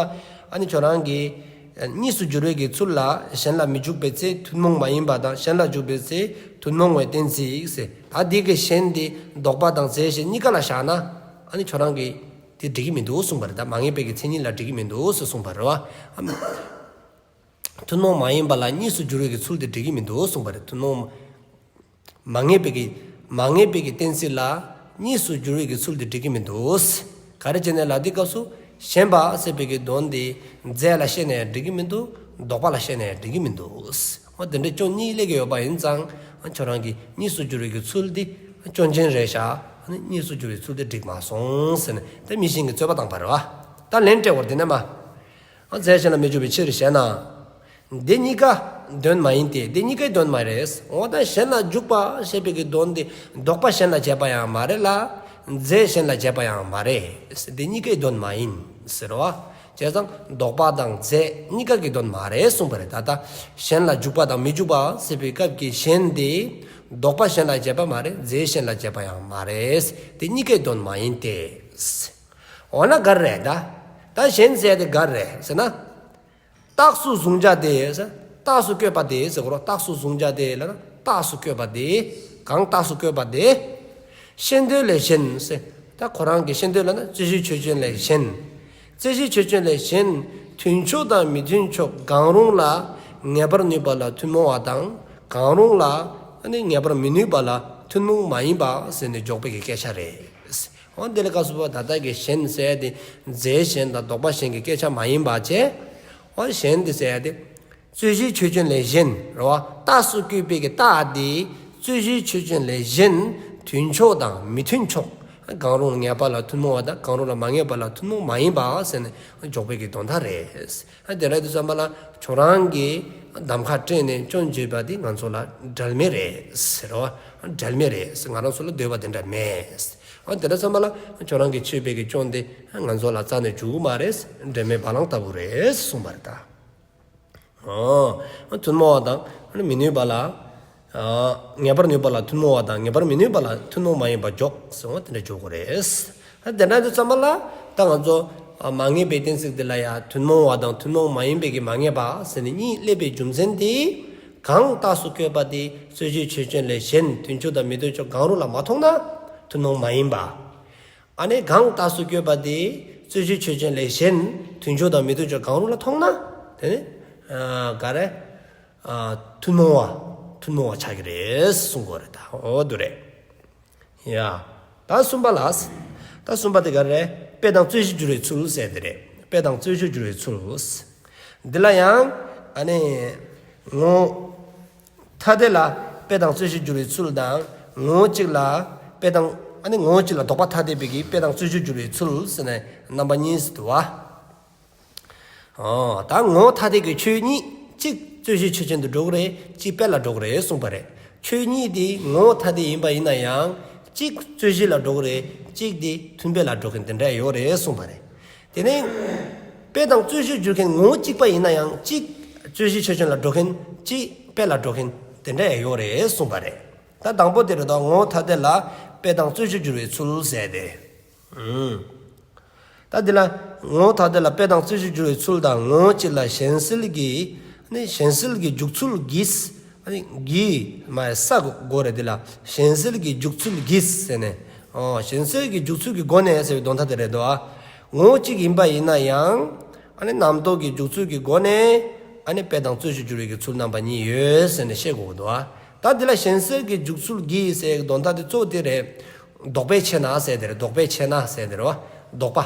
ཨ་ནི་ཁྱོད་རང་གིས་གཉིས་སུ་འགྱུར་བའི་གི་ཚུལ་ལ་གཞན་ལ་མི་འཇུག་པའི་ཚེ་ཐུན་མོང་མ་ཡིན་པ་དང་གཞན་ལ་འཇུག་པའི་ཚེ་ཐུན་མོང་བའི་གཏན་ཚིགས་ཟེར། ད་འདི་གི་གཞན་དེ་ལྡོག་པ་དང་རྫས་གཞན་གཉིས་ཀ་ལ་བཞག་ན་ཨ་ནི་ཁྱོད་རང་གིས་དེ་འགྲིག་གི་མི་འདུག་གསུངས་པ་རེད། ད་མ་ངེས་པའི་གི་མཚན་ཉིད་ལ་འགྲིག་གི་མི་འདུག་ཟེར་གསུངས་པ་རེད་བ། ཐུན་མོང་མ་ཡིན་པ་ལ་གཉིས་སུ་འགྱུར་བའི་གི་ཚུལ་དེ་འགྲིག་གི་མི་འདུག་གསུངས་པ་རེད། ཐུན་མོང་མ་ངེས་པའི་གི་མ་ངེས་པའི་གི་གཏན་ཚིགས་ལ་གཉིས་སུ་འགྱུར་བའི་གི་ཚུལ་དེ་འགྲིག་གི་མི་འདུག། ག་རེ་བྱས་ནས་ལབ་དུས་སྐབས་སུ་ཞེན་པ་ཟེར་བའི་གི་དོན་དེ་རྫས་ལ་བཤད་ནས་འགྲིག་གི་མི་འདུག། ལྡོག་པ་ལ་བཤད་ནས་འགྲིག་གི་མི་འདུག། འོ་དེ་འདྲའི་སྐྱོན་གཉིས་སླེབས་ཀྱི་ཡོད་པ་ཡིན་ཙང་ཁྱོད་རང་གིས་གཉིས་སུ་འགྱུར་བའི་གི་ཚུལ་དེ་སྐྱོན་ཅན་རེད་ཤག། གཉིས་སུ་འགྱུར་བའི་ཚུལ་དེ་འགྲིག་མ་སོང་ཟེར་ནས་དེ་མི་གཞན་གྱི་རྩོད་པ་བཏང་པ་རེད་བ། ད་ལན་སྤྲད་བར་དེ་ནས་མ། རྫས་གཞན་ལ་མི་འཇུག་པའི་ཕྱིར་ཞེ་ན། འདི་གཉིས་ཀ་དོན་མ་ཡིན་ཏེ། འདི་གཉིས་ཀའི་དོན་མ་རེད། འོ་ད་གཞན་ལ་འཇུག་པ་ཞེས་པའི་གི་དོན་དེ་ལྡོག་པ་གཞན་ལ་བྱེད་པ་ཡང་མ་རེད་ལ། རྫས་གཞན་ལ་བྱེད་པ་ཡང་མ་རེད། འདི་གཉིས་ཀའི་དོན་མ་ཡིན་ཟེར་བ། བྱས་ཙང་ལྡོག་པ་དང་རྫས་གཉིས་ཀ་གི་དོན་མ་རེད་གསུངས་པ་རེད། ད་ལྟ་གཞན་ལ་འཇུག་པ་དང་མི་འཇུག་པ་ཟེར་བའི་སྐབས་ཀྱི་གཞན་དེ་ལྡོག་པ་གཞན་ལ་བྱེད་པ་མ་རེད། རྫས་གཞན་ལ་བྱེད་པ་ཡང་མ་རེད། འདི་གཉིས་ཀའི་དོན་མ་ཡིན་ཏེ། འོ་ན་ག་རེ་རེད་ད། ད་གཞན་ཟེར་དེ་ག་རེ་རེད་ཟེར་ན། རྟགས་སུ་གཟུང་བྱ་དེ་ཟེར། རྟགས་སུ་བཀོད་པ་དེ་ཟེར་གོ་རོ། རྟགས་སུ་གཟུང་བྱ་དེ་ལབ་ན་རྟགས་སུ་བཀོད་པ་དེ། གང་རྟགས་སུ་བཀོད་པ་དེ། ཤེས་འདོད་ལས་གཞན་ཟེར། ད་ཁོ་རང་གི་ཤེས་འདོད་ལབ་ན་རྩོད་གཞི་ཆོས་ཅན་ལས་གཞན། རྩོད་གཞི་ཆོས་ཅན་ལས་གཞན། མཐུན་ཕྱོགས་དང་མི་མཐུན་ཕྱོགས་གང་རུང་ལ་ངེས་པར་ནུས་པ་ལ་ཐུན་མོང་བ་དང་། གང་རུང་ལ་ཨ་ནི་ངེས་པར་མི་ནུས་པ་ལ་ཐུན་མོང་མ་ཡིན་པ་ཟེར་ནས་འཇོག་པའི་གི་སྐད་ཆ་རེད། འོ་དེ་ལ་སྐབས་སུ་བ་ད་ལྟ་གི་གཞན་ཟེར་ཡ་དེ་རྫས་གཞན་དང་ལྡོག་པ་གཞན་གྱི་སྐད་ཆ་མ་ཡིན་པ་བྱས། འོ་གཞན་དེ་ཟེར་ཡ་དེ་རྩོད་གཞི་ཆོས་ཅན་ལས་གཞན་རེད་བ། རྟགས་སུ་བཀོད་པའི་གི་རྟགས་དེ་རྩོད་གཞི་ཆོས་ཅན་ལས་གཞན། མཐུན་ཕྱོགས་དང་མི་མཐུན་ཕྱོགས། གང་རུང་ངེས་པ་ལ་ཐུན་མོང་བ་དང་གང་རུང་ལ་མ་ངེས་པ་ལ་ཐུན་མོང་མ་ཡིན་པ་ཟེར་ནས་འཇོག་པའི་གི་དོན་དག་རེད། ཨ་དེ་རེད་དུས་ཙམ་པ་ལ་ཁྱོད་རང་གིས་གདམ་ཁ་སྤྲད་ནས་སྐྱོན་བརྗོད་པ་དེ་ང་ཚོ་ལ་འབྲེལ་མེད་རེད་ཟེར་བ། འབྲེལ་མེད་རེད་ཟེར། ང་རང་ཚོ་ལ་འདོད་པ་དེ་འདྲ་མེད། ཨ་དེ་རེད་ཙམ་པ་ལ་ཁྱོད་རང་གིས་བརྗོད་པའི་གི་སྐྱོན་དེ་ང་ཚོ་ལ་རྩ་ནས་འཇུག་གི་མ་རེད། འབྲེལ་མེད་བ་ལང་ལྟ་བུ་རེད་གསུངས་པ་རེད་ད། ཨོ། ཐུན་མོང་བ་དང་མི་ནུས་པ་ལ། ཨ་ངེས་པར་ནུས་པ་ལ་ཐུན་མོང་བ་དང་ངེས་པར་མི་ནུས་པ་ལ་ཐུན་མོང་མ་ཡིན་པ་འཇོག་ཟེར་བ་དེ་འདྲ་འཇོག་དགོས་རེད། ཨ་དེ་འདྲ་དུས་ཙམ་པ་ལ་ད་ང་ཚོ་ཨ་མ་ངེས་པའི་གཏན་ཚིགས་དེ་ལ་ཡ་ཐུན་མོང་བ་དང་ཐུན་མོང་མ་ཡིན་པའི་གི་མ་ངེས་པ་ཟེར་ནས་གཉིས་སླེབས་པའི་རྒྱུ་མཚན་དེ། གང་རྟགས་སུ་བཀོད་པ་དེ་རྩོད་གཞི་ཆོས་ཅན་ལས་གཞན་མཐུན་ཕྱོགས་དང་མི་མཐུན་ཕྱོགས་གང་རུང་ལ་མ་མཐོང་ན་ཐུན་མོང་མ་ཡིན་པ། ཨ་ནི་གང་རྟགས་སུ་བཀོད་པ་དེ་རྩོད་གཞི་ཆོས་ཅན་ལས་གཞན་མཐུན་ཕྱོགས་དང་མི་མཐུན་ཕྱོགས་གང་རུང་ལ་མཐོང་ན་དེ་ནི་ཨ་ག་རེ་ཨ་ཐུན་མོང་བ་ཐུན་མོང་བ་ཆགས་ཀྱི་རེད་གསུང་གི་རེད་ད། འོ་དེ་རེད། ཡ། ད་གསུམ་པ་ལ། ད་གསུམ་པ་དེ་ག་རེ་རེད། དཔེ་དང་རྩོད་གཞི་འགྱུར་བའི་ཚུལ་ཟེར་དེ་རེད། དཔེ་དང་རྩོད་གཞི་འགྱུར་བའི་ཚུལ། འདི་ལ་ཡང་ཨ་ནི་ངོ་། ཐ་དད་ལ་དཔེ་དང་རྩོད་གཞི་འགྱུར་བའི་ཚུལ་དང་། ངོ་བོ་གཅིག་ལ་དཔེ་དང་། ཨ་ནི་ངོ་བོ་གཅིག་ལ་ལྡོག་པ་ཐ་དད་པའི་གི་དཔེ་དང་རྩོད་གཞི་འགྱུར་བའི་ཚུལ་ཟེར་ནས་རྣམ་པ་གཉིས་སུ་འདུ་བ། ཨོ། ད་ངོ་བོ་ཐ་དད་ཀྱི་ཆོས་གཉིས་གཅིག་རྩོད་གཞི་ཆོས་ཅན་དུ་འགྲོ་གི་རེད། གཅིག་དཔེ་ལ་འགྲོ་གི་རེད་གསུངས་པ་རེད། ཆོས་གཉིས་དེ་ངོ་བོ་ཐ་དད་ཡིན་པ་ཡིན་ན་ཡང་གཅིག་རྩོད་གཞི་ལ་འགྲོ་གི་རེད། གཅིག་དེ་མཐུན་དཔེ་ལ་འགྲོ་མཁན་དེ་འདྲ་ཡོད་རེད་གསུངས་པ་རེད། དེ་ནས་དཔེ་དང་རྩོད་གཞི་འགྱུར་མཁན་ངོ་བོ་གཅིག་པ་ཡིན་ན་ཡང་གཅིག་རྩོད་གཞི་ཆོས་ཅན་ལ་འགྲོ་མཁན། གཅིག་དཔེ་ལ་འགྲོ་མཁན་དེ་འདྲ་ཡང་ཡོད་རེད་གསུངས་པ་རེད། ད་དང་པོ་དེ་རེད་དོ། ངོ་བོ་ཐ་དད་ལ་དཔེ་དང་རྩོད་གཞི་འགྱུར་བའི་ཚུལ་ཟེར་ཏེ། ཨུམ། ད་འདི་ལ་ངོ་བོ་ཐ་དད་ལ་དཔེ་དང་རྩོད་གཞི་འགྱུར་བའི་ཚུལ་དང་། ངོ་བོ་གཅིག་ལ་གཞན་སེལ་གྱི། ནི་གཞན་སེལ་གྱི་འཇུག་ཚུལ་གྱིས། ནི་གྱིས་མ་ཡ་ས་དགོས་རེད། འདི་ལ་གཞན་སེལ་གྱི་འཇུག་ཚུལ་གྱིས་ཟེར་ནས། ཨོ། གཞན་སེལ་གྱི་འཇུག་ཚུལ་གྱི་སྒོ་ནས་ཟེར་བའི་དོན་དག་དེ་རེད་དོ། ཨ་ངོ་བོ་གཅིག་ཡིན་པ་ཡིན་ན་ཡང་། ཨ་ནི་རྣམ་རྟོག་གི་འཇུག་ཚུལ་གྱི་སྒོ་ནས། ཨ་ནི་དཔེ་དང་རྩོད་གཞི་འགྱུར་བའི་གི་ཚུལ་རྣམ་པ་གཉིས་ཡོད་ཟེར་ནས་བཤད་དགོས་འདུག་ཨ། ད་འདི་ལ་གཞན་སེལ་གྱི་འཇུག་ཚུལ་གྱིས་ཟེར་གྱི་དོན་དག་དེ་གཙོ་བོ་དེ་རེད། ལྡོག་པའི་ཕྱིར་ན་ཟེར་དེ་རེད། ལྡོག་པའི་ཕྱིར་ན་ཟེར་དེ་རེད་བ། ལྡོག་པ།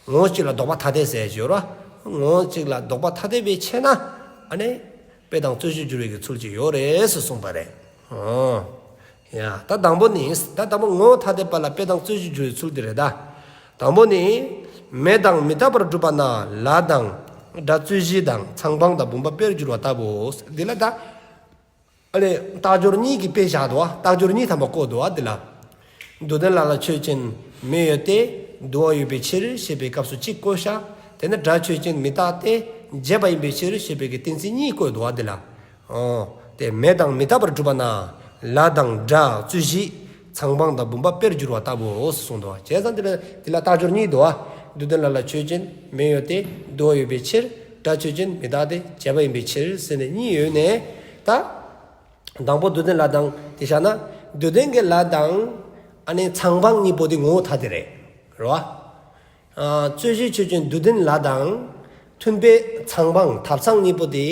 ངོ་བོ་གཅིག་ལ་ལྡོག་པ་ཐ་དད་ཟེར་གྱི་ཡོད་རེད་བ། ངོ་བོ་གཅིག་ལ་ལྡོག་པ་ཐ་དད་པའི་ཕྱིར་ན། ཨ་ནི་དཔེ་དང་རྩོད་གཞི་འགྱུར་བའི་གི་ཚུལ་གཅིག་ཡོད་རེད་ཟེར་གསུངས་པ་རེད། ཨོ། ཡ། ད་དང་པོ་ནི། ད་དང་པོ་ངོ་བོ་ཐ་དད་པ་ལ་དཔེ་དང་རྩོད་གཞི་འགྱུར་བའི་ཚུལ་དེ་རེད་ད། དང་པོ་ནི། མེ་དང་མི་རྟག་པར་གྲུབ་པ་ན་ལ་དང་། སྒྲ་རྩོད་གཞི་དང་ཚང་བང་དང་བུམ་པ་དཔེར་འགྱུར་བ་ལྟ་བུའོ། འདི་ལ་ད། ཨ་ནི་རྟགས་སྦྱོར་གཉིས་ཀྱི་དཔེ་བཞག་འདུག་བ། རྟགས་སྦྱོར་གཉིས་ཐམ་པ་བཀོད་འདུག་བ་འདི་ལ། དུ་ལྡན་ལ་ལ་ཆོས་ཅན་མེ་ཡོད་དེ། དུ་བ་ཡོད་པའི་ཕྱིར་ཞེས་པའི་སྐབས་སུ་གཅིག་བཀོད་ཤག། དེ་ནས་སྒྲ་ཆོས་ཅན་མི་རྟག་སྟེ། བྱས་པ་ཡིན་པའི་ཕྱིར་ཞེས་པའི་གི་གཏན་ཚིགས་གཉིས་བཀོད་འདུག་བ་འདི་ལ། ཨོ། དེ་མེ་དང་མི་རྟག་པར་གྲུབ་པ་ན། ལ་དང་སྒྲ་རྩོད་གཞི་ཚང་བང་དང་བུམ་པ་དཔེར་འགྱུར་བ་ལྟ་བུའོ་གསུངས་འདུག། བྱས་ཙང་དེ་ལ་དེ་ལ་རྟགས་སྦྱོར་གཉིས་འདུག། སྡུག་བདེན་ལ་ལ་ཆོས་ཅན། མེ་ཡོད་དེ། དུ་བ་ཡོད་པའི་ཕྱིར། སྒྲ་ཆོས་ཅན། མི་རྟག་སྟེ། བྱས་པ་ཡིན་པའི་ཕྱིར་ཟེར་ནས་གཉིས་ཡོད་ནས། ད་དང་པོ་སྡུག་བདེན་ལ་དང་དེ་བཞག་ན། སྡུག་བདེན་གྱི་ལ་དང་ཨ་ནི་ཚང་བང་གཉིས་པོ་དེ་ངོ་བོ་ཐ་དད་རེད། རེད་བ། ཨ་རྩོད་གཞི་ཆོས་ཅན་སྡུག་བདེན་ལ་དང་མཐུན་དཔེ་ཚང་བང་ཐབ་ཚང་གཉིས་པོ་དེ་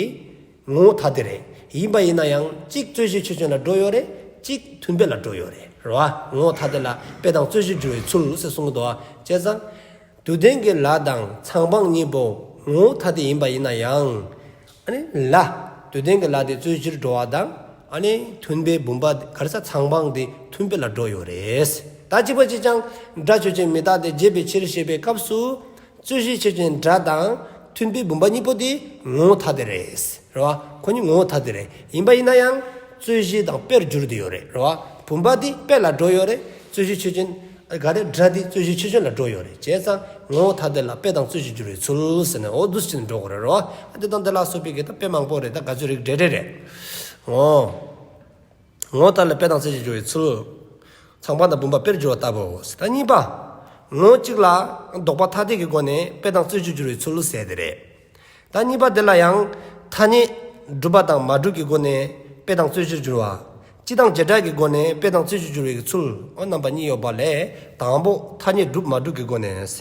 ངོ་བོ་ཐ་དད་རེད། ཡིན་པ་ཡིན་ན་ཡང་གཅིག་རྩོད་གཞི་ཆོས་ཅན་ལ་འགྲོ་ཡོད་རེད། གཅིག་མཐུན་དཔེ་ལ་འགྲོ་ཡོད་རེད། རེད་བ། ངོ་བོ་ཐ་དད་ལ་དཔེ་དང་རྩོད་གཞི་སྦྱོར་བའི་ཚུལ་ཟེར་གསུང་གི་འདུག་བ། བྱས་ཙང་སྡུག་བདེན་གྱི་ལ་དང་ཚང་བང་གཉིས་པོ་ངོ་བོ་ཐ་དད་ཡིན་པ་ཡིན་ན་ཡང་། ཨ་ནི་ལ། སྡུག་བདེན་གྱི་ལ་དེ་རྩོད་གཞིར་འགྲོ་བ་དང་། ཨ་ནི་མཐུན་དཔེ་བུམ་པ་ག་རེ་ཟ་ཚང་བང་དེ་མཐུན་དཔེ་ལ་འགྲོ་ཡོད་རེད། ད་གཅིག་པ་གཅིག་རྐྱང་། སྒྲ་ཆོས་ཅན་མི་རྟག་སྟེ་བྱས་པའི་ཕྱིར་ཞེས་པའི་སྐབས་སུ། རྩོད་གཞི་ཆོས་ཅན་སྒྲ་དང་མཐུན་དཔེ་བུམ་པ་གཉིས་པོ་དེ་ངོ་བོ་ཐ་དད་རེད། རེད་བ། ཁོ་གཉིས་ངོ་བོ་ཐ་དད་རེད། ཡིན་པ་ཡིན་ན་ཡང་རྩོད་གཞི་དང་དཔེར་འགྱུར་དེ་ཡོད་རེད། རེད་བ། བུམ་པ་དེ་དཔེ་ལ་འགྲོ་ཡོད་རེད། རྩོད་གཞི་ཆོས་ཅན། ག་རེ་སྒྲ་དེ་རྩོད་གཞི་ཆོས་ཅན་ལ་འགྲོ་ཡོད་རེད། བྱས་ཙང་ངོ་བོ་ཐ་དད་ལ་དཔེ་དང་རྩོད་གཞི་སྦྱོར་བའི་ཚུལ་ཟེར་ནས་འོ་འདུག་སེ་འགྲོ་དགོས་རེད་རོ། ཨ་དེ་དང་དེ་ལ་སོགས་པའི་གི་ད་དཔེ་མང་པོ་རེད། ད་ག་ཚོད་རིགས་འགྲེ་འགྲེ་རེད། འོ། ངོ་བོ་ཐ་དད་ལ་དཔེ་དང་རྩོད་གཞི་སྦྱོར་བའི་ཚུལ། ཚང་བང་དང་བུམ་པ་དཔེར་འགྱུར་བ་ལྟ་བུའོ། ད་གཉིས་པ། ངོ་བོ་གཅིག་ལ་ལྡོག་པ་ཐ་དད་ཀྱི་སྒོ་ནས་དཔེ་དང་རྩོད་གཞི་སྦྱོར་བའི་ཚུལ་ཟེར་དེ་རེད། ད་གཉིས་པ་དེ་ལ་ཡང་ཐ་སྙད་གྲུབ་པ་དང་མ་གྲུབ་ཀྱི་སྒོ་ནས་དཔེ་དང་རྩོད་གཞི་སྦྱོར་བ། སྤྱི་དང་བྱེ་བྲག་གི་སྒོ་ནས་དཔེ་དང་རྩོད་གཞི་སྦྱོར་བའི་ཚུལ། འོ་རྣམ་པ་གཉིས་ཡོད་པ་ལས་དང་པོ་ཐ་སྙད་གྲུབ་མ་གྲུབ་ཀྱི་སྒོ་ནས།